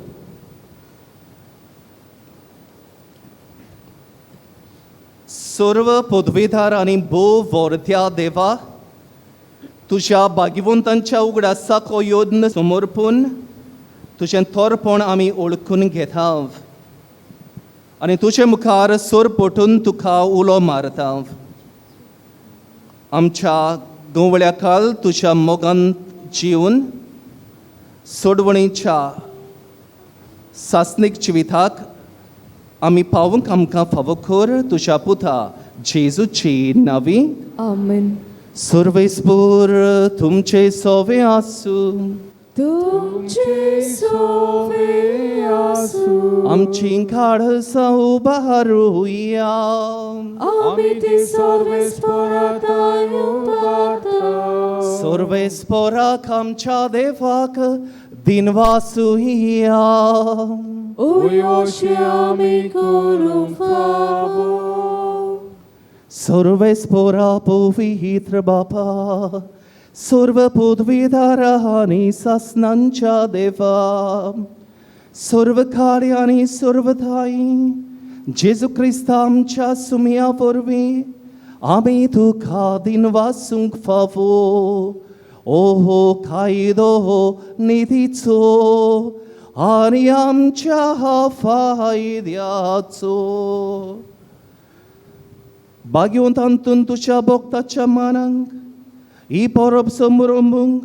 सर्व पदवीधार आनी भोव वर्ध्या देवा, तुज्या भाग्यवंतांच्या उगडासाक हो यत्न समर्पून तुजें थोरपण आमी ओळखून घेता आनी तुजे मुखार सोर पटून तुका उलो मारता. आमच्या गंवळ्या काल तुज्या मोगान जिवन सोडवणीच्या सासणीक जिविताक आमी पावूंक आमकां फावो कर तुज्या पुता जेजूची नावी. आमेन. सर्वेस्पूर तुमचे सोवे आसूं. तुमचे सोवे आसूं. आमची काळसां उबारुया. आमी ती सर्वेस्पराताय उबारता. सर्वेस्पराक आमच्या देवाक दिनवासुया. उयोशे आमी करूंक फावो. सर्वेस्परा पवित्र बापा, सर्व पदवीधारा आनी सासनांच्या देवा, सर्व कार्य आनी सर्वधाई जेजू क्रिस्ता आमच्या सुमया वरवीं आमी तुका दिनवासूंक फावो. ओहो कायदो निधीचो आनी आमच्या फायद्याचो. भाग्यवंतांतून तुज्या भक्ताच्या मानांक ही परब समरंबूंक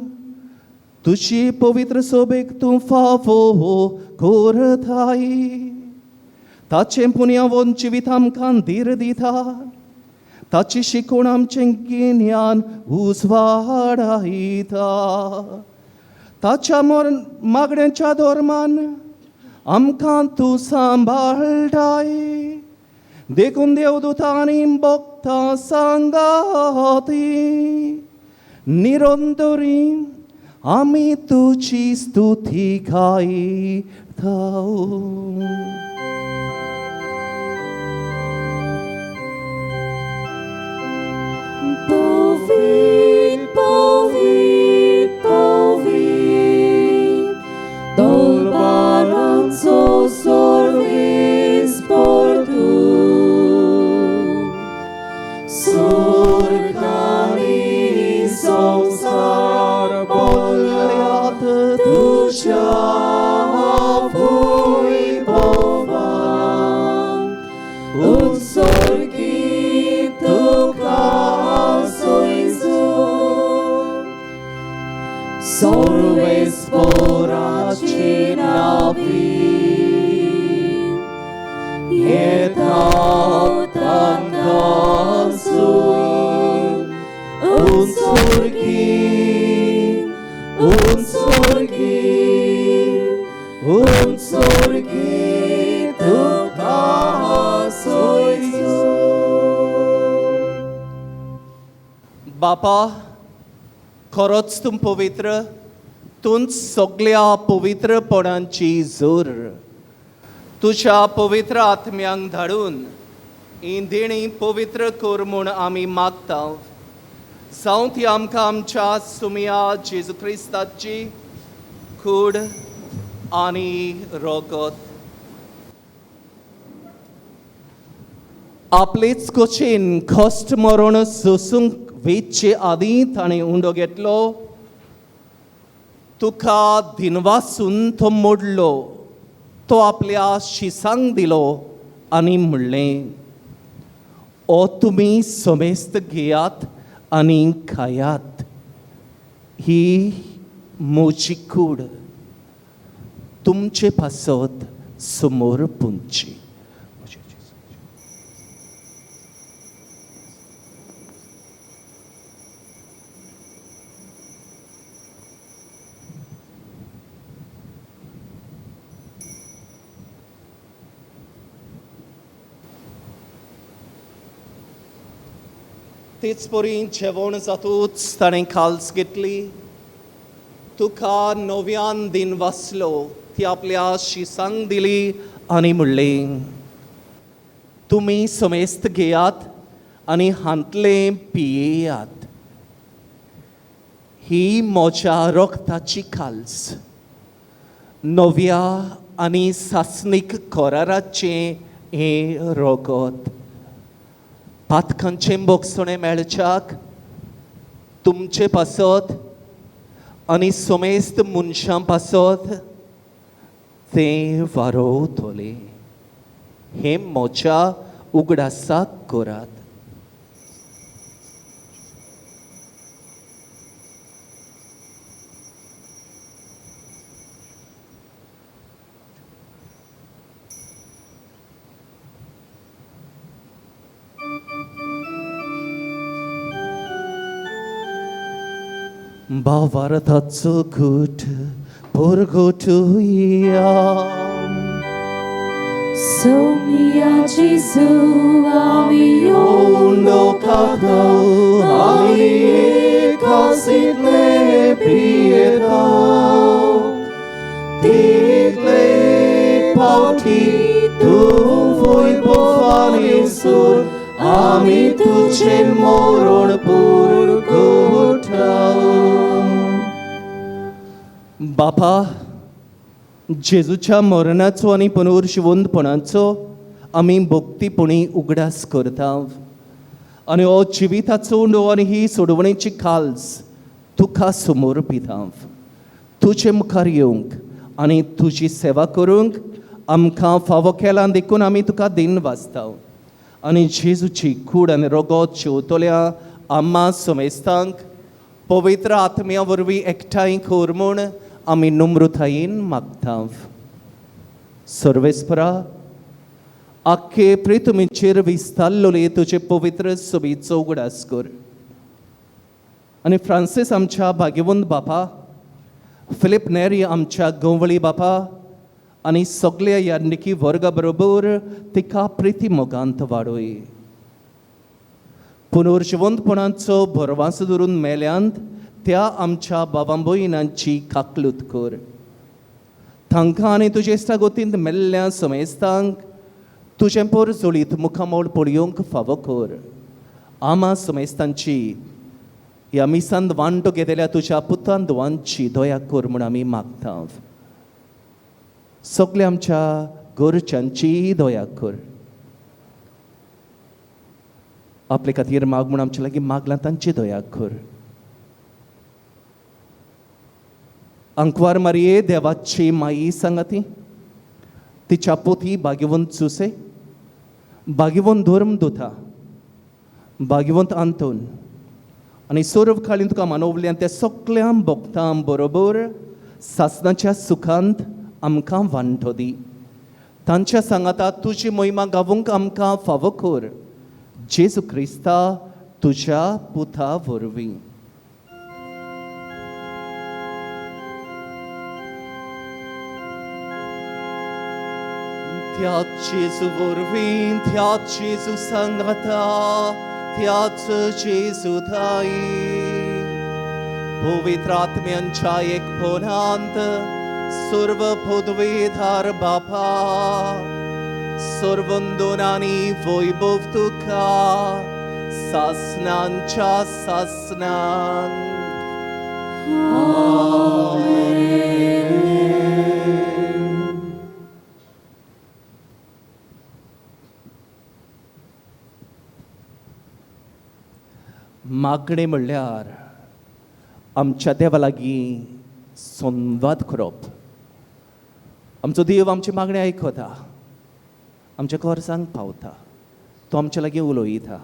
तुजी पवित्र सोबेक तूं फावो करताय. ताचें पुनयावन जिवीत आमकां धीर दिता, ताची शिकवण आमचें गिन्यान उजवाडायता. ताच्या मागण्यांच्या धर्मान आमकां तूं सांबाळटाय. देखून देवदूतांनी भक्तां सांगाती निरंतरी आमी तुजी स्तुती गायता. Povit, povit, povit, Dolbaranzo sorvis por tu. Surgani samsar bolyat tuja voi bovan. Unsorgi tuka soizu. Sorves poraci navi. Eta tankasui. Unsorgi, unsorgi, unsorgi tuka soizu. बापा, खरोच तूं पवित्र, तूंच सगल्या पवित्रपणांची जोर. तुज्या पवित्र आत्म्यांक धाडून ही देणी पवित्र कर म्हूण आमी मागता. जावं ती आमकां आमच्या सुमया जेजू क्रिस्ताची कूड आनी रगत. आपलेच कोचेन कश्ट मरण सोसूंक वेचचे आदीं ताणें उंडो घेतलो, तुका दिनवासून तो मोडलो, तो आपल्या शिसांक दिलो आनी म्हणलें, ओ तुमी समेस्त घेयात आनी खायात, ही म्हजी कूड तुमचे पासत समोर पुंची. तेच परी जेवण जातूच ताणें खाल्स घेतली तुका नव्यान दिन वाचलो, ती आपल्या शिसांक दिली आनी म्हणलें, तुमी समेस्त घेयात आनी हांतलें पियेयात. ही म्हज्या रक्ताची खाल्स, नव्या आनी सासणीक कराराचें हें रगत. पातकांचें भोगसणें मेळच्याक तुमचे पासत आनी समेस्त मनशां पासत तें वारोवतलें. हें म्हज्या उगडासाक करात. भावार्थाचो घूट परगटुया. सोमिया जेजू आमी उंडो खातो आनी एकासितले पियेता, तितले पावटी तूं वैभवानी सूर आमी तुजें मरण पुरगोटा. बापा, जेजूच्या मरणाचो आनी पुनर्जिवंतपणाचो आमी भक्तीपणी उगडास करता आनी हो जिविताचो उंडो आनी ही सोडवणेची खाल्स तुका समोर पिता. तुजे मुखार येवंक आनी तुजी सेवा करूंक आमकां फावो केला देखून आमी तुका दिन वाचता. आनी जेजूची कूड आनी रगत जेवतल्या आम्मा समेस्तांक पवित्र आत्म्या वरवीं एकठांय कर म्हूण आमी नम्रतायेन मागता. सर्वेस्परा, आख्खे प्रितुमीचेर विस्तारलोले तुजे पवित्र सोबीचो उगडास कर आनी फ्रांसीस आमच्या भाग्यवंत बापा, फिलीप नेरी आमच्या गंवळी बापा आनी सगल्या यार्निकी वर्गा बरोबर तिका प्रिती मोगांत वाडोय. पुनर्जिवंतपणाचो भरवास धरून मेल्यांत त्या आमच्या बाबां भयणांची काकलूत कर. तांकां आनी तुजे इश्टागतींत मेल्ल्या समेस्तांक तुजें पोरजोळीत मुखामोळ पळोवंक फावो कर. आमा समेस्तांची ह्या मिसांत वांटो घेतल्या तुज्या पुतान धुवांची दया कर म्हूण आमी मागता. सगल्या आमच्या घरच्यांची दया कर. आपले खातीर माग म्हूण आमचे लागीं मागलां तांची दया कर. अंकवार मारये देवाची माई सांगाती, तिच्या पोती भाग्यवंत सुसे, भाग्यवंत धर्म दुता, भाग्यवंत आंतोन आनी सर्व काळीन तुका मानवल्यान त्या सगल्या भक्तां बरोबर सासणाच्या सुखांत आमकां वांटो दी. तांच्या सांगाता तुजी मोहिमा गावूंक आमकां फावो कर. जेजू क्रिस्ता तुज्या पुता वरवीं. त्याच जेजू वरवीं, त्याच जेजू सांगाता, त्याच जेजू थाई पवित्र आत्म्यांच्या एकपणांत सर्व पदवीधार बापा, सर्वंदनानी वैभव तुका सासनांच्या सासनान. मागणें म्हणल्यार आमच्या देवा लागीं संवाद करप. आमचो देव आमची मागणें आयकता, आमच्या गरजांक पावता, तो आमच्या लागीं उलयता.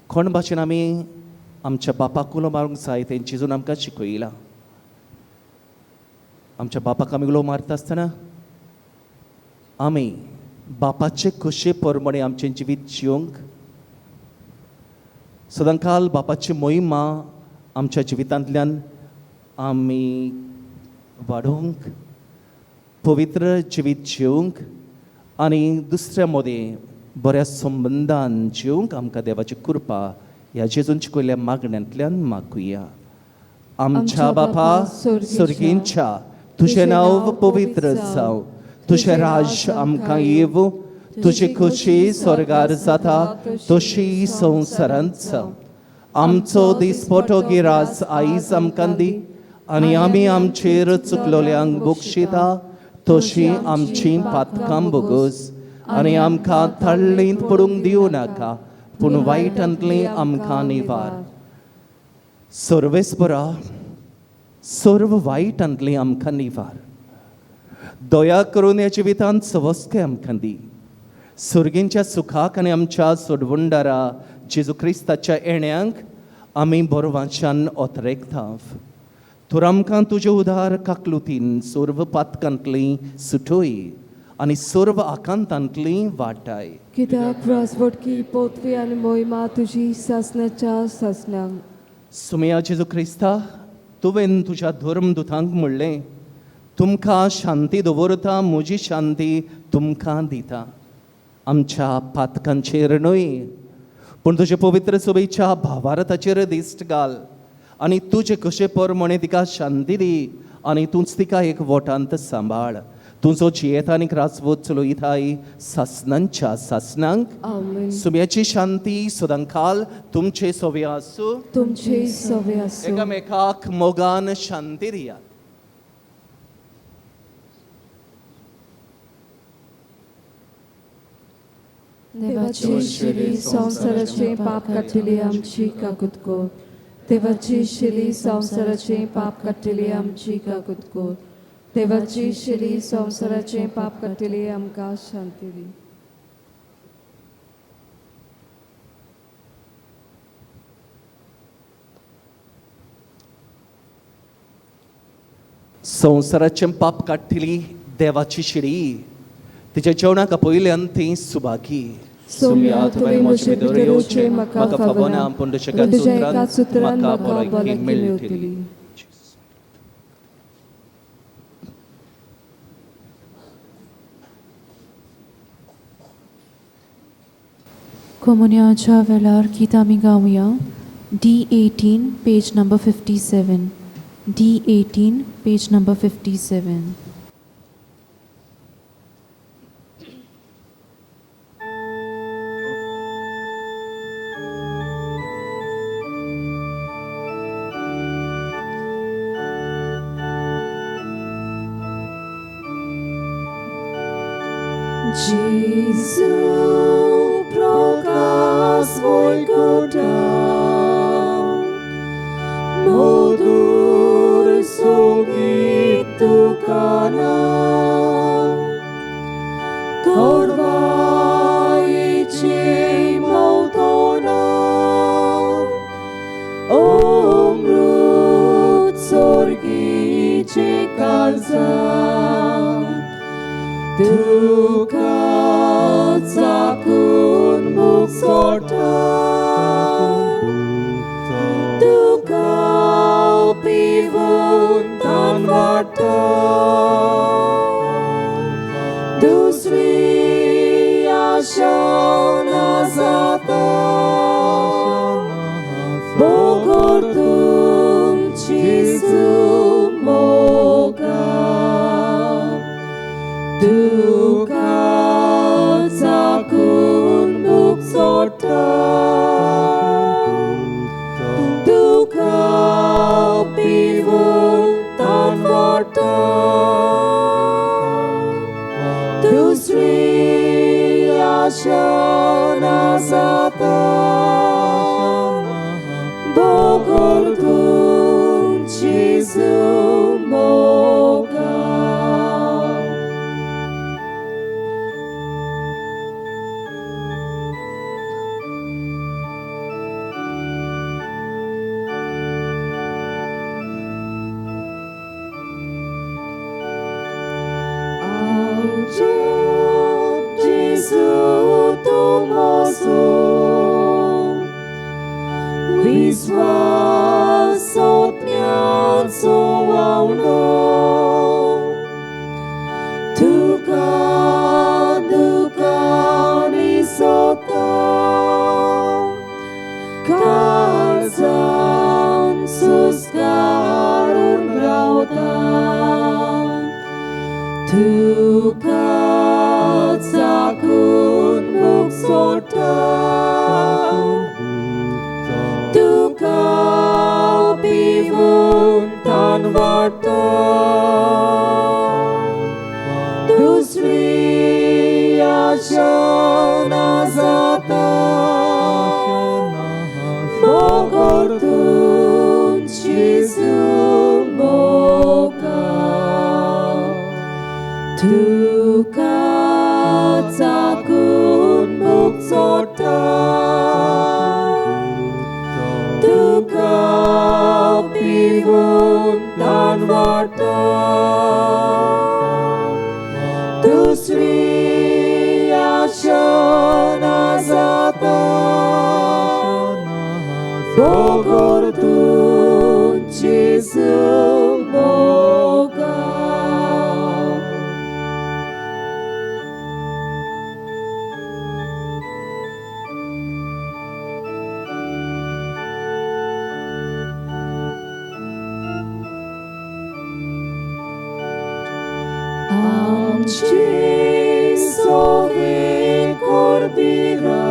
कोण भाशेन आमी आमच्या बापाक उलो मारूंक जाय तें जेजून आमकां शिकयलां. आमच्या बापाक आमी उलो मारता आसतना आमी बापाचे खोशे प्रमाणे आमचें जिवीत जिवंक सदांकाल बापाची मोहिमा आमच्या जिवितांतल्यान आमी वाडोवंक, पवित्र जिवीत जिवंक आनी दुसऱ्या मदें बऱ्या संबंदान जिवंक आमकां देवाची कृपा ह्या जेजून शिकयल्ल्या मागण्यांतल्यान मागुया. आमच्या बापा सर्गींच्या तुजें नांव पवित्र जावं, तुजें राज्य आमकां येवं, तुजी खुशी स्वर्गार जाता तशी संवसारांत जावं. आमचो दिसपटो गिरास आयज आमकां दी आनी आमी आमचेर चुकलोल्यांक बक्षिता तशी आमची पातकां भोगोस आनी आमकां थळ्ळींत पडूंक दिवं नाका पूण वायटांतली आमकां निवार. सर्वेस्परा सर्व वायटांतली आमकां निवार. दया करून ह्या जिवितांत सवस्के आमकां दी. सुर्गींच्या सुखाक आनी आमच्या सोडवणदारा जेजू क्रिस्ताच्या येण्यांक आमी बरवाच्यान ओतरेकता. तर आमकां तुजे उदार काकलुतीन सर्व पातकांतली सुटोय आनी सर्व आकांतांतली वाटाय. कित्याक राजवटकी पोतवी आनी मोहिमा तुजी सासणाच्या सासणांक. सुमया जेजू क्रिस्ता, तुवें तुज्या धर्मदुतांक म्हणलें, तुमकां शांती दवरता, म्हजी शांती तुमकां दिता. आमच्या पातकांचेर न्हय पूण तुजे पवित्र सभेच्या भावार्थाचेर दिश्ट घाल आनी तुजे कशे प्रमाणे तिका शांती दी आनी तूंच तिका एक वोटांत सांबाळ. तुजो जियेता आनी राजवट चलयताय सासणांच्या सासणांक. आमेन. सुम्याची शांती सदांकाल तुमचे सोवे आसूं, तुमचे सवे आसूं. एकामेकाक मोगान शांती दियात. देवाची शिरी संवसाराचें पाप काडटली आमची काकूत कर. देवाची शिरी संवसाराचें पाप काडटली आमची काकूत कर. देवाची शिरी संवसाराचें पाप काडटली आमकां शांती दी. संवसाराचें पाप काडटली देवाची शिरी, तिच्या जेवणाक आपयल्यान ती सुभागी. सोम्या, तुवें म्हजे भितर येवचें म्हाका फावना, पूण पूण तुज्या एका सुत्रान म्हाका म्हाका भलायकी भलायकी मेळटली. मेळटली. कोमुन्याच्या वेळार गीत आमी गावया D18 page number 57. D18 page number 57. Gesù proca svoj godam, modur sogitu kanam, korvai mautonam, omrut sorgice kalzam, Tuka cakun buksorta, tuka pivun tanvarta, dusri ashana zata, bogortum chisu moga. Tuka cakun buksorta, tuka pivun tanvarta, dusri ashana zata, तुका चाकून मूग सोडटा, तुका पिवून तान वाडटा. दुसरी आशा ना जाता, बगर तुमची मोगा. तुका चाकून मूग सोडटा, तुका पिवून तान वाडटा. दुसरी आशा ना जाता, बगर तुमची मोगा. आमची सोवे कोरबिरा,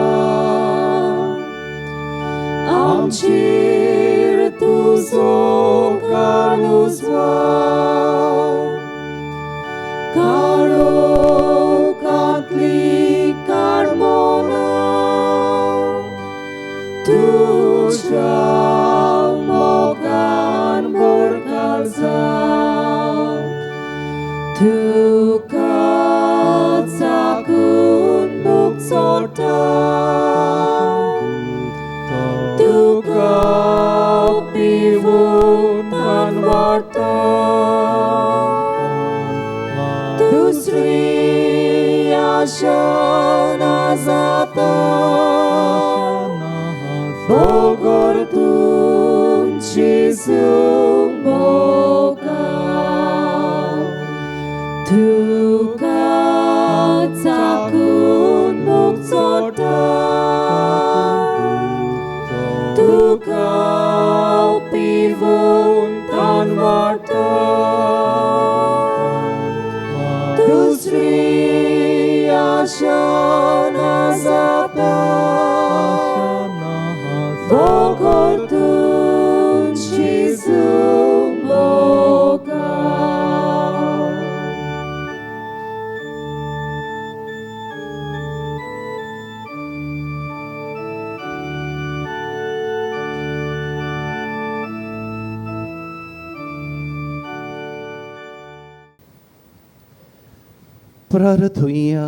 आमचेर तुजो काळुजवा, काळोखांतली कार्मोना तुज्या मोगान भरकाळजा. तुका चाकून मूग सोडटा, तुका पिवून तान वाडटा. दुसरी आशा ना जाता, बगर तुमची मोगा. तुका चाकून मूग सोडटा, तुका पिवून तान वाडटा. दुसरी आशा ना जाता, बगर तुमची मोगा. प्रार्थुया.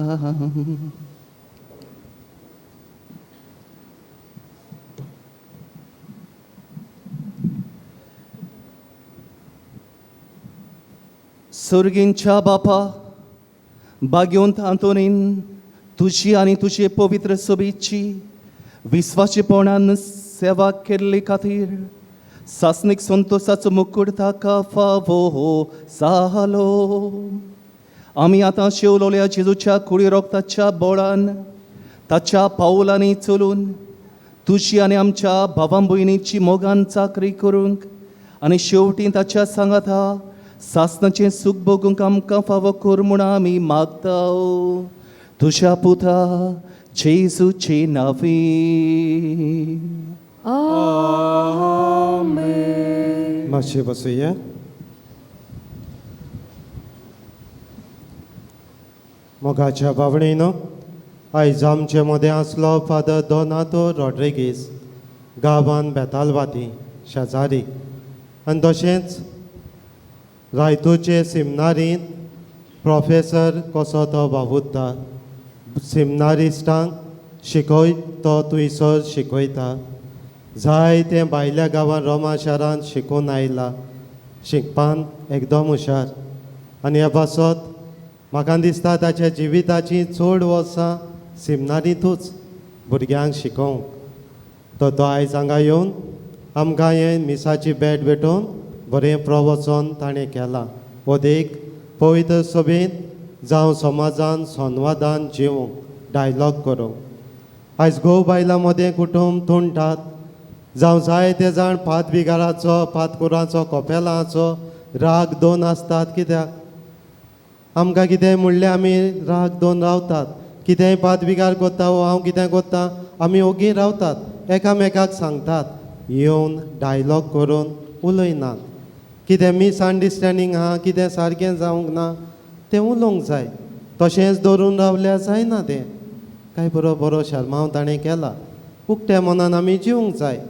सर्गींच्या बापा, भाग्यवंत आंतोनीन तुजी आनी तुजे पवित्र सभेची विस्वाशीपणान सेवा केल्ले खातीर सासणीक संतोसाचो मुकूट ताका फावो जालो. आमी आतां शेवलोल्या जेजूच्या कुडी रोगताच्या बोळान ताच्या पावलांनी चलून तुजी आनी आमच्या भावां भयणीची मोगान चाकरी करूंक आनी शेवटी ताच्या सांगाता सासणाचें सूख भोगूंक आमकां फावो कर म्हूण आमी मागता तुज्या पुता जेजूचे नांवी. आमेन. मातशें बसुया. मोगाच्या बावणीनो, आयज आमचे मदें आसलो फादर दोनातो रॉड्रिगीस, गांवान बेतालवाती शेजारी, आनी तशेंच रायतूरचे सिमनारींत प्रोफेसर कसो तो वावुरता, सिमनारिस्टांक शिकय तो थंयसर शिकयता. जायते भायल्या गांवान रोमा शारांत शिकून आयला, शिकपान एकदम हुशार. आनी ह्या पासत म्हाका दिसता ताच्या जिविताची चड वर्सां सिमनारींतूच भुरग्यांक शिकोवंक. तो तो आयज हांगा येवन आमकां हें मिसाची भेट भेटोवन बरें प्रवचन ताणें केलां. हो देख पवित्र सभेंत जावं समाजान संवादान जिवूंक डायलॉग करूंक. आयज घोव बायलां मदें कुटुंब तुंटात, जावं जायते जाण पात बिगाराचो, पातकुराचो, कोपेलाचो राग दोन आसतात. कित्याक? आमकां कितेंय म्हणलें आमी राग दोन रावतात, कितेंय पादविगार कोत्ता वो हांव कितें कोत्ता आमी ओगी रावतात, एकामेकाक सांगतात, येवन डायलॉग करून उलयनात. कितें मिसअंडरस्टँडींग आहा, कितें सारकें जावंक ना तें उलोवंक जाय, तशेंच दवरून रावल्यार जायना तें. काय बरो बरो शर्मांव ताणें केला. उकत्या मनान आमी जिवंक जाय,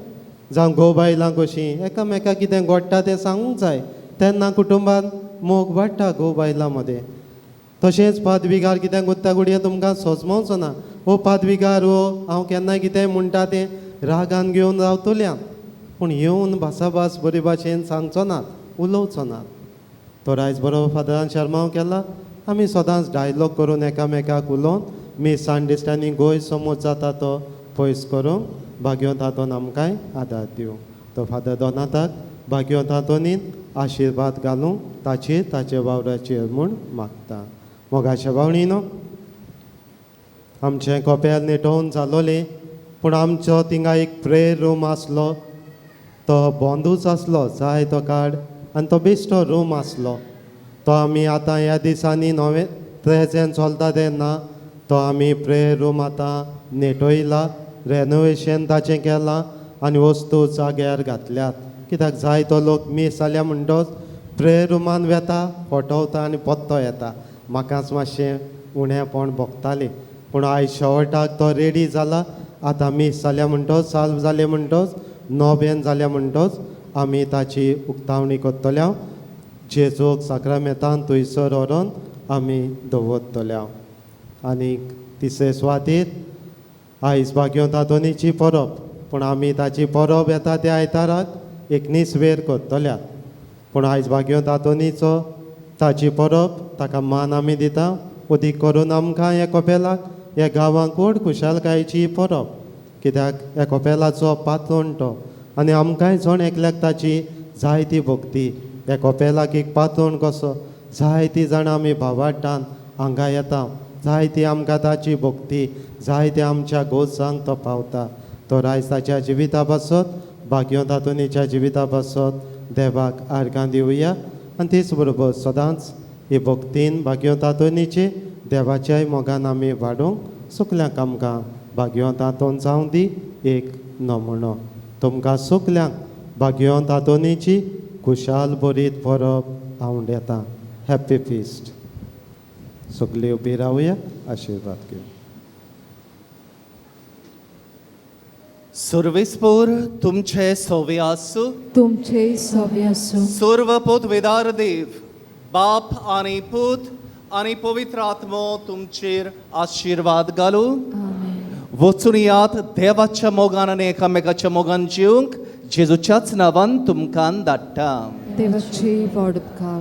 जावं घोव बायलां कशीं एकामेकाक कितें घडटा तें सांगूंक जाय, तेन्ना कुटुंबान मोग वाडटा घोव बायलां मदें. तशेंच पादविगार कितें कोत्ता घडये तुमकां सोजमोवचो ना, हो पादविगार हो हांव केन्नाय कितेंय म्हणटा तें रागान घेवन रावतल्या, पूण येवन भासाभास बरे भाशेन सांगचो नात, उलोवचो नात. तर आयज बरो फादरान शर्मांव केला. आमी सदांच डायलॉग करून एकामेकाक उलोवन मिसअंडरस्टँडींग गैरसमज जाता तो पयस करूंक भाग्योंत हातून आमकांय आदार दिवं. तो फादर दोनाताक भाग्योंत हातोनीन आशिर्वाद घालूंक ताचेर ताचे वावराचेर म्हूण मागता. मोगाच्या भावणीनो, आमचें कोपेल निटोवन जालोलें, पूण आमचो थिंगा एक प्रेयर रूम आसलो, तो बंदूच आसलो जाय तो कार्ड, आनी तो बेश्टो रूम आसलो. तो आमी आतां ह्या दिसांनी नवें प्रेजेंट चलता तेन्ना तो आमी प्रेयर रूम आतां नेटयला, रेनोवेशन ताचें केलां आनी वस्तू जाग्यार घातल्यात. कित्याक जाय तो लोक मीस जाल्या म्हणटोच प्रेयर रुमान वेता, फटवता आनी पत्तो येता. म्हाकाच मातशें उणेपण भोगतालें, पूण आयज शेवटाक तो रेडी जाला. आतां मीस जाल्या म्हणटोच, साल्व जालें म्हणटोच, नोबेन जाल्या म्हणटोच आमी ताची उक्तावणी करतल्या. जेजूक साक्रामेंतान थंयसर व्हरोन आमी दवरतल्या. आनी तिसरे सुवातेर आयज भाग्योंत आंतोनीची परब, पूण आमी ताची परब येता त्या आयताराक एकनीस वेर करतल्या. पूण आयज भाग्योंत आंतोनीचो ताची परब, ताका मान आमी दिता. अदीक करून आमकां ह्या कोपेलाक, ह्या गांवांक व्हड खुशालकायेची परब, कित्याक ह्या कोपेलाचो पातोण तो, आनी आमकांय जण एकल्याक ताची जायती भक्ती. ह्या कोपेलाक एक पातोण कसो जायती जाणां आमी भावाड्डान हांगा येता, जायती आमकां ताची भक्ती, जायते आमच्या गोसांक तो पावता. तो आयज ताच्या जिविता पासत, भाग्योंत आंतोनीच्या जिविता पासत देवाक आर्गां दिवया. आनी तेच बरोबर सदांच ही भक्तीन भाग्योंत आंतोनीचे देवाच्याय मोगान आमी वाडोवंक सगल्यांक आमकां भाग्योंत आंतोन जावं दी एक नमुनो. तुमकां सगल्यांक भाग्योंत आंतोनीची खुशाल बरीत परब आवडटा. Happy feast. सगळीं उबी रावया, आशिर्वाद घेवया. सर्वेस्पोर तुमचे सोवे आसूं, तुमचे सोवे आसूं. सर्व पोतवेदार देव बाप आनी पूत आनी पवित्र आत्मो तुमचेर आशिर्वाद घालूं. वचून यात देवाच्या मोगान आनी एकामेकाच्या मोगान जिवंक जेजूच्याच नांवान तुमकां धाडटा. देवाची व्हड उपकार.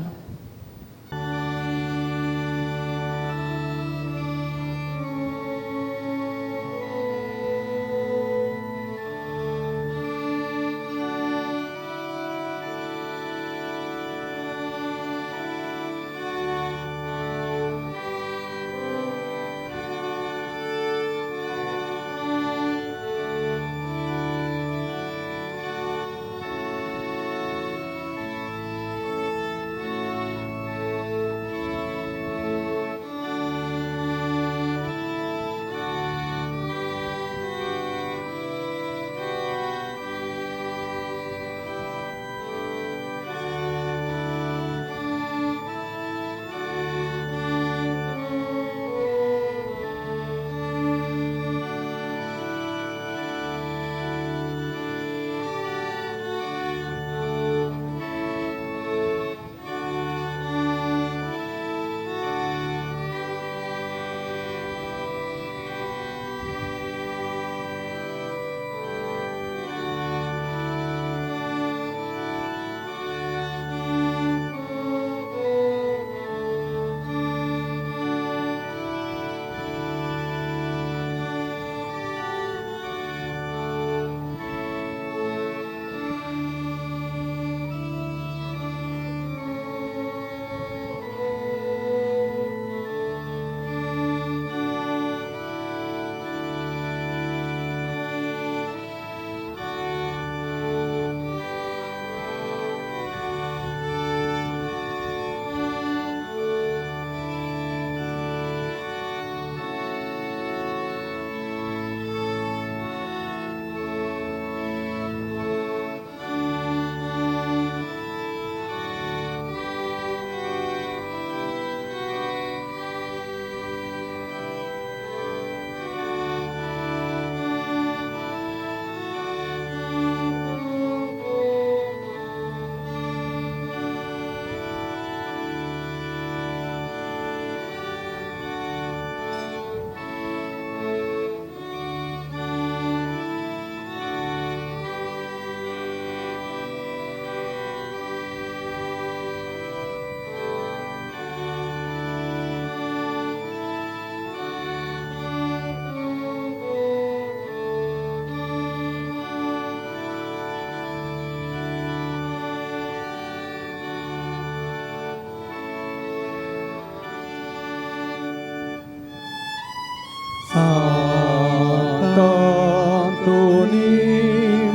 सांत आंतोनी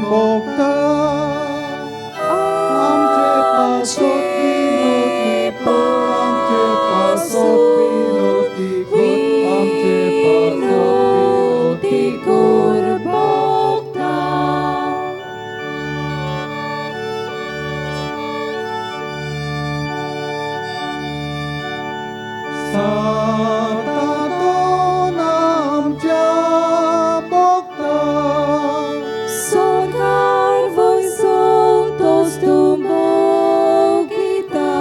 भोगता आमचे पासत विनोती कर, आमचे पासत विनोती कर, आमचे पासत विनोती कर भोगता. सांत आंतोन आमच्या भोगता सोर्गार वयसोन तोच तूं मोगिता.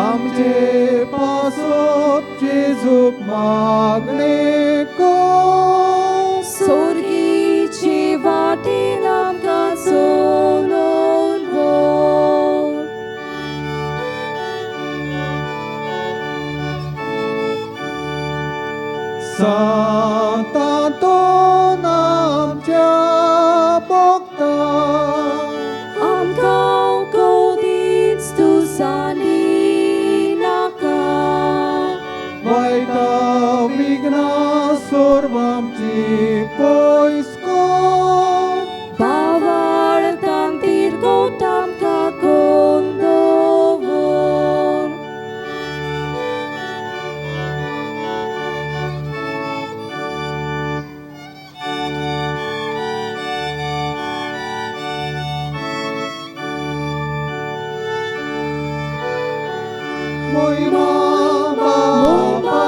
आमचे पासत जेजूक मागणें कर. सोर्गीचे वाटेन आमकां चलोवन व्हर. सांत आंतोन आमच्या भोगता आमकां कोदीच तूं सांडी नाका. वायटा विघ्नां सर्व आमची पयस कर. बावाळतान तिरकोट आमकां कोन दवर. मोयमा बापा,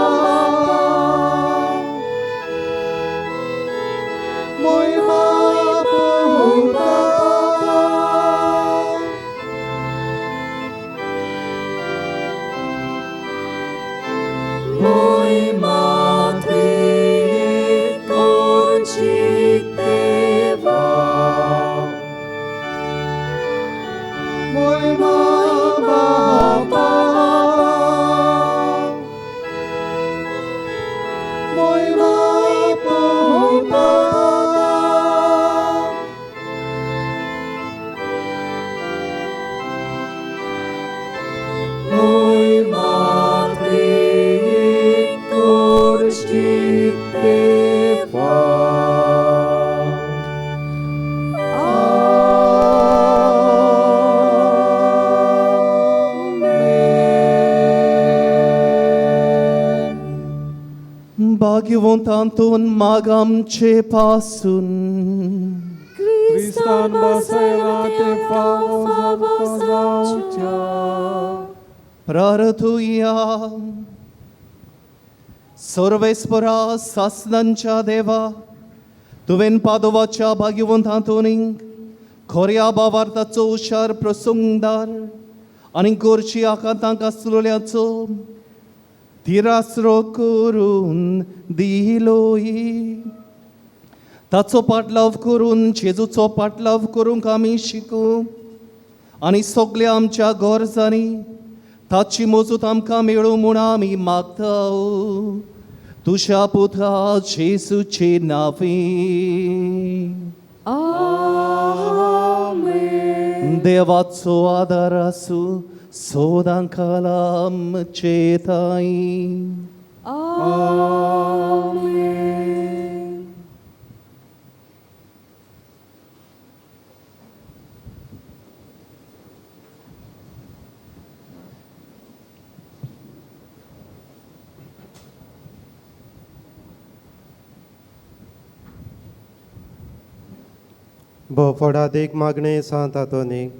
मोयमा पुता, मोयमा त्रिकोणची देवा. मोयमा बापा, मोयमा पुता, मोयमा त्रिकोणची देवा. भाग्यवंत आंतोन माग आमचे पासून. क्रिस्तान बसयला ते फावो जावच्या. प्रार्थुया. सर्वेस्परा सासनांच्या देवा, तुवें पादोवाच्या भाग्यवंत आंतोनीक खोऱ्या भावार्थाचो हुशार प्रसंगदार आनी गोरची आकांतांक आसलेल्याचो तिरासरो करून दिलोय. ताचो पाटलाव करून जेजूचो पाटलाव करूंक आमी शिकूं आनी सगल्या आमच्या गरजांनी ताची मजूत आमकां मेळूं म्हूण आमी मागता तुज्या पुता जेजूचे नांवी. आमेन. देवाचो आदार आसूं सदां कालामचे ताई. आमेन. भोवफोडादीक मागणें सांत आंतोनीक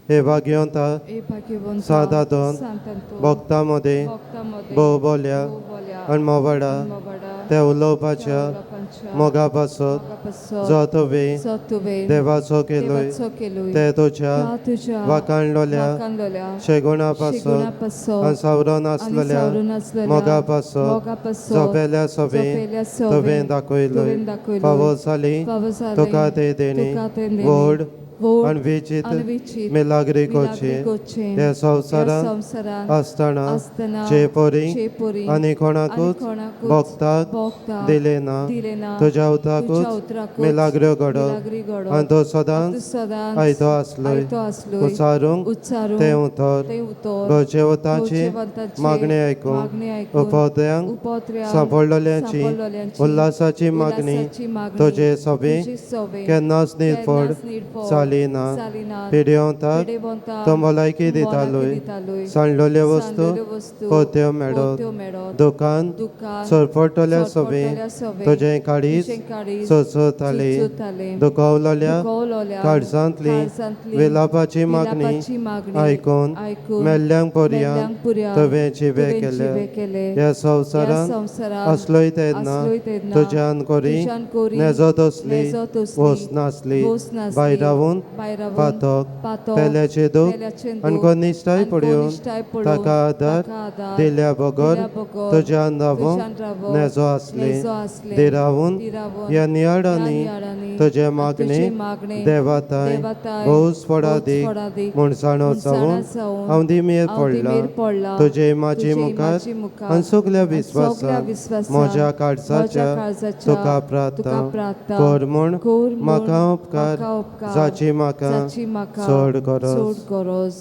हे भाग्यवंता ए भाग्यवंता सांत आंतोन सांत आंतोन, भक्तां मदें भक्तां मदें भोव बोल्या भोव बोल्या आनी मोवाडा मोवाडा त्या उलोवपाच्या उलोवपाच्या मोगा पासत मोगा जो तुवें जो तुवें देवाचो केलोय देवाचो केलोय ते तुज्या त्या तुज्या वाखाणलोल्या वाखाणलोल्या शेगुणा पासत शेगुणा पासत आनी सावरून आनी आसलेल्या सावरून आसलेल्या मोगा पासत मोगा पासत जपेल्या सोबें जपेल्या सोबें तुवें दाखयलोय तुवें दाखयलोय फावो जाली फावो जाली तुका ते देणे तुका ते देणे व्हड व्हड आनी विचित्र आनी विचित्र मिलाग्री करचे मिलाग्री करचे ह्या संवसारांत संवसारांत आसतना आसतना जे परी जे परी आनी कोणाकूच आनी कोणाकूच भोगताक भोगताक दिलें ना दिलें ना तुज्या उतराकूच तुज्या उतराकूच मिलाग्रो घडत मिलाग्री घडत आनी तो सदांच तूं सदांच आयतो आसलोय आयतो आसलोय उच्चारूंक उच्चारूंक तें उतर तें उतर गरजेवंताची गरजेवंताची मागणी आयकून मागणी आयकून उपद्यांक उपद्र्यांक सांपडलेल्यांची सांपडलेल्यांची उल्हासाची मागणी उल्हासाची मागणी तुजे सभे तुजे सभे केन्नाच निर्फळ केन्नाच निर्फळ जाली ना जाली ना पिडेवंताक पिडेवंताक तो भलायकी भलायकी दितालोय दितालोय सांडलेल्यो वस्तू सांडलेल्यो वस्तू पोत्यो मेळत पोत्यो मेळत दुकान दुकान सरपटल्या सभे सरपटल्या सभे तुजें काळीज तुजें काळीज चोचताले चुचुतालें दुखावलेल्या दुखावलेल्या काळजांतली काळजांतली विलापाची मागणी विलापाची मागणी आयकून आयकून मेल्ल्यांक पर्यांत मेल्ल्यांक पर्यांत तुवें जिवे तुवें केले जिवे केले. ह्या ह्या संवसारांत संवसारांत आसलोय तेन्ना आसलोय तेन्ना तुज्यान कोरी तुज्यान कोरी नेजत असली नेजत असली वोस नासली वोस नासली भायरावून भायरावून पातक पातक पेल्याचें दूख पेल्याचें दूख आनी कोनिश्ठाय आनी पडयोवन कोनिश्ठाय पडोवन ताका आदार ताका आदार दिल्या बगर दिल्या बगर तुज्यान रावोंक तुज्यान रावोंक नेजो आसले नेजो आसले दिरावून दिरावून ह्या नियाळांनी ह्या नियाळांनी तुजें मागणें तुजें मागणें देवाताय देवाताय भोवच फळादीक फळादीक मुणसाणो जावन जावन हांव दिमेर हांव दिमेर पडला पडला तुजे म्हाजी तुजे मुखार म्हाजी मुखार आनी सगल्या आनी सगल्या विस्वासान विस्वासान म्हज्या म्हज्या काळजाच्या काळजाच्या तुका तुका प्रार्थना प्रार्थना कर म्हूण कर म्हूण म्हाका उपकार म्हाका उपकार जाची म्हाका जाची म्हाका चड गरज चड गरज.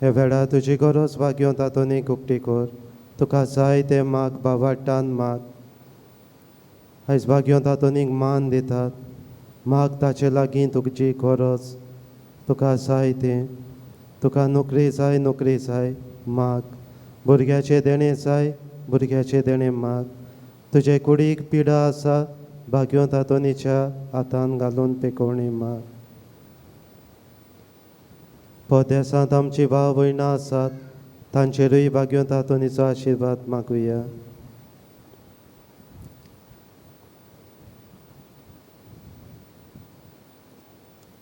हे वेळार तुजी गरज भागयोवन तातूंत एक उक्ती कर तुका जाय तें माग बाबाट्टान माग आयज भागयोवन तातूंत एक मान दितात माग ताचे लागीं तुजी गरज तुका जाय तें तुका नोकरी जाय नोकरी जाय माग भुरग्याचें देणें जाय भुरग्याचें देणें माग तुजे कुडीक पिडा आसा भागयोवन तातोनीच्या हातान घालून पेकोवणी माग. परदेसांत आमची भाव भयणां आसात तांचेरूय भागयोवन तातोनीचो आशिर्वाद मागुया.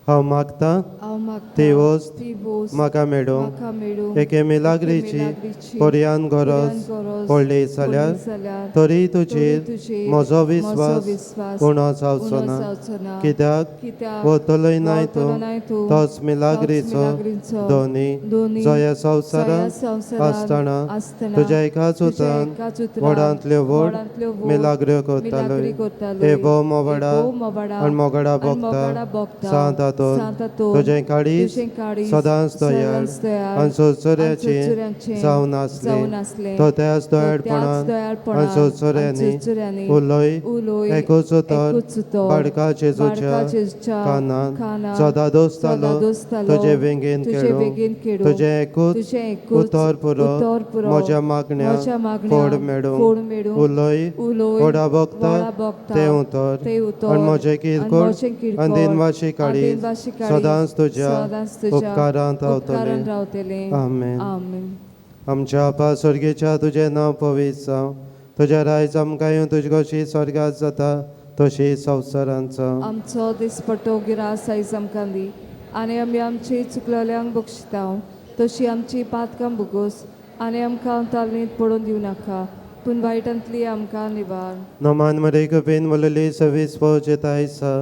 हांव मागतां हांव मागतां ती वस्त ती वस्त म्हाका मेळूं म्हाका मेळूं एके मिलाग्रीची मिलाग्रीची पर्यान गरज गरज पडली जाल्यार पडली जाल्यार तरी तरी तुजेर तुजेर म्हजो म्हजो विस्वास विस्वास उणो जावचो उणो ना जावचो ना. कित्याक कित्याक वतलोय नाय वतलो तूं नाय तूं तोच तोच मिलाग्रीचो मिलाग्रीचो दोनी दोनी जो ह्या जो ह्या संवसारांत संवसारांत आसतना आसतना तुज्या एकाच तुज्या उतरान एकाच उतरान व्हडांतल्यो व्हड व्हडांतल्यो व्हड मिलाग्र्यो करतालोय मिलाग्री करतालोय. हे भोव मोवडा हे भोव मोवडा आनी मोगडा आनी भोगता मोगडा भोगता सांत आंतोन सांत आंतोन तुजें काळीज तुजें काळीज सदांच दयाळ सदांच दयाळ आनी चोरचोऱ्याचें आनी चोरचोऱ्याचें जावन आसलें जावन आसलें. तो त्याच तो त्याच दयाळपणान दयाळपणान आनी चोरचोऱ्यांनी आनी चोरचोऱ्यांनी उलय उलय एकूच उतर एकूच उतर बाडका जेजूच्या बाडका जेजूच्या कानान कानान सदां दोस्तालो दोस्तालो तुजे वेंगेन तुजे खेळूं वेंगेन खेळूं तुजें एकूच तुजें एकूच उतर पुरो उतर पुरो म्हज्या मागण्या म्हज्या मागण्या फोड मेळूं फोड मेळूं उलय उलय व्हडा भोगता व्हडा भोगता तें उतर तें उतर आनी म्हजें आनी किरकोळ म्हजें किरकोळ आनी दिनवाशी आनी काळीज दिनवाशी काळीज सदांच तुज्या सदांच तुज्या उपकारांत उपकारांत रावतलें रावतलें. आमेन. आमेन. आमच्या आपा स्वर्गेच्या तुजें नांव पवित्र जावं तुज्या रायज आमकां येवन तुजी कशी स्वर्गात जाता तशी संवसारांत जावं. आमचो दिसपट्टो गिरास आयज आमकां दी आनी आमी आमची चुकलेल्यांक बक्षिता तशी आमची पातकां भोगोस आनी आमकां तालनीत पडून दिवं नाका पूण वायटांतली आमकां निवार. नमान मरे कृपेन मलली सवीस पोवचे आयसा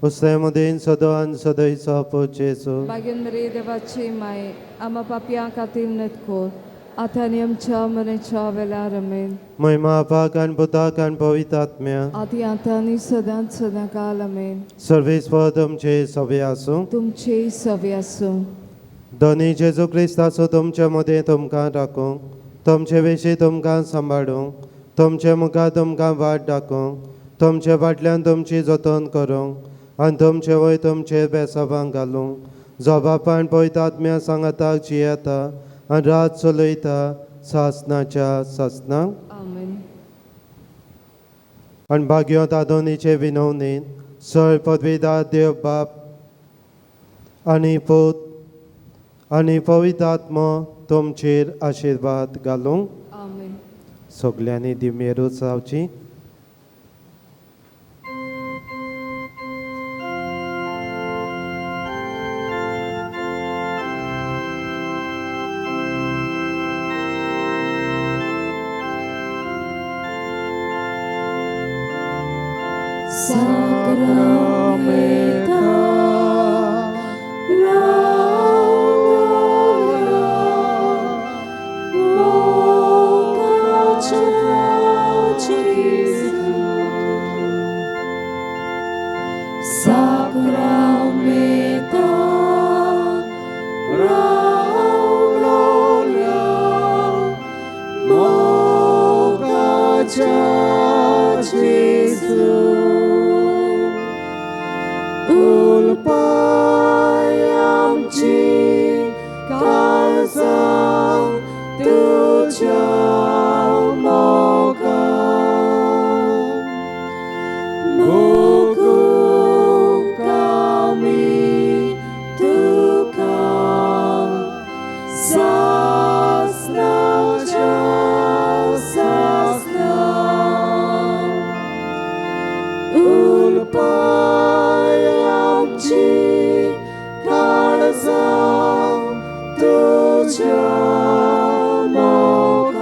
उसरे मदेन सदो आनी सदयचो पोवचेचो. बागेन मरे देवाची माय आमा पापयां खातीर नत कर आतां आनी आमच्या मरणाच्या वेळार. आमेन. महिमा आपाक आनी पुताक आनी पवित्र आत्म्या आदी आतां आनी सदांच सदां काल. आमेन. सर्वीस पद तुमचे सवे आसूं तुमचेय सवे आसूं. दोनी जेजू क्रिस्ताचो तुमचे मदें तुमकां राखूंक तुमचे विशीं तुमकां सांबाळूंक तुमचे मुखार तुमकां वाट दाखोवंक तुमचे फाटल्यान तुमची जतन करूंक आनी तुमचे वयर तुमचे बेसाबांक घालूंक जो बापान पवित्र आत्म्या सांगाताक जियेता आनी रात चलयता सासनाच्या सासनाक. आमेन. आनी भाग्योत आदोनीचे विनवणेन सळ पदवीदार देव बाप आनी पूत आनी पवित्र आत्मो तुमचेर आशिर्वाद घालूंक. आमेन. सगल्यांनी दिमेरूच जावची. Sacramento तुज्या मोगान भोगूंक आमी तुका सासणाच्या सासणा उलपाय आमची काळजां तुज्या मोगान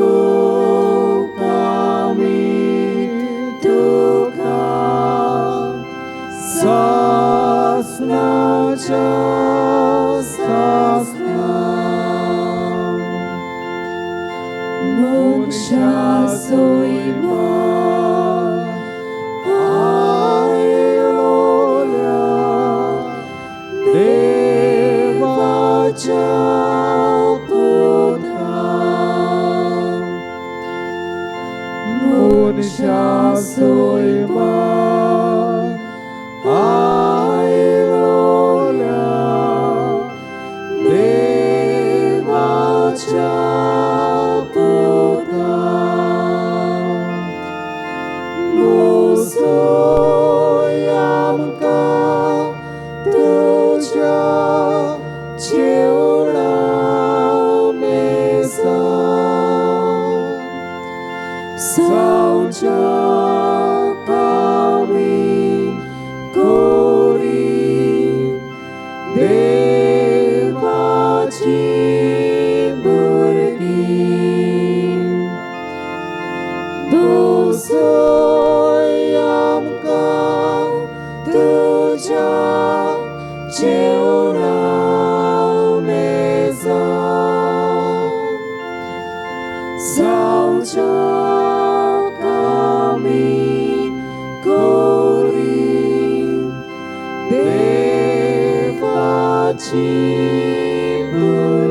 भोगूंक आमी तुका सासणाच्या सासणा मनशा सोयमा आयलोल्या देवाच्या पुता मनशा सोयमा आयलोल्या देवाच्या पुता मुसोय आमकां तुज्या जेवणा मेजार जावच्याक आमी कोरी देवाची भुरगीं बसय आमकां तुज्या जेवणा मेजार जावच्याक आमी कोरी देवाची भुरगीं.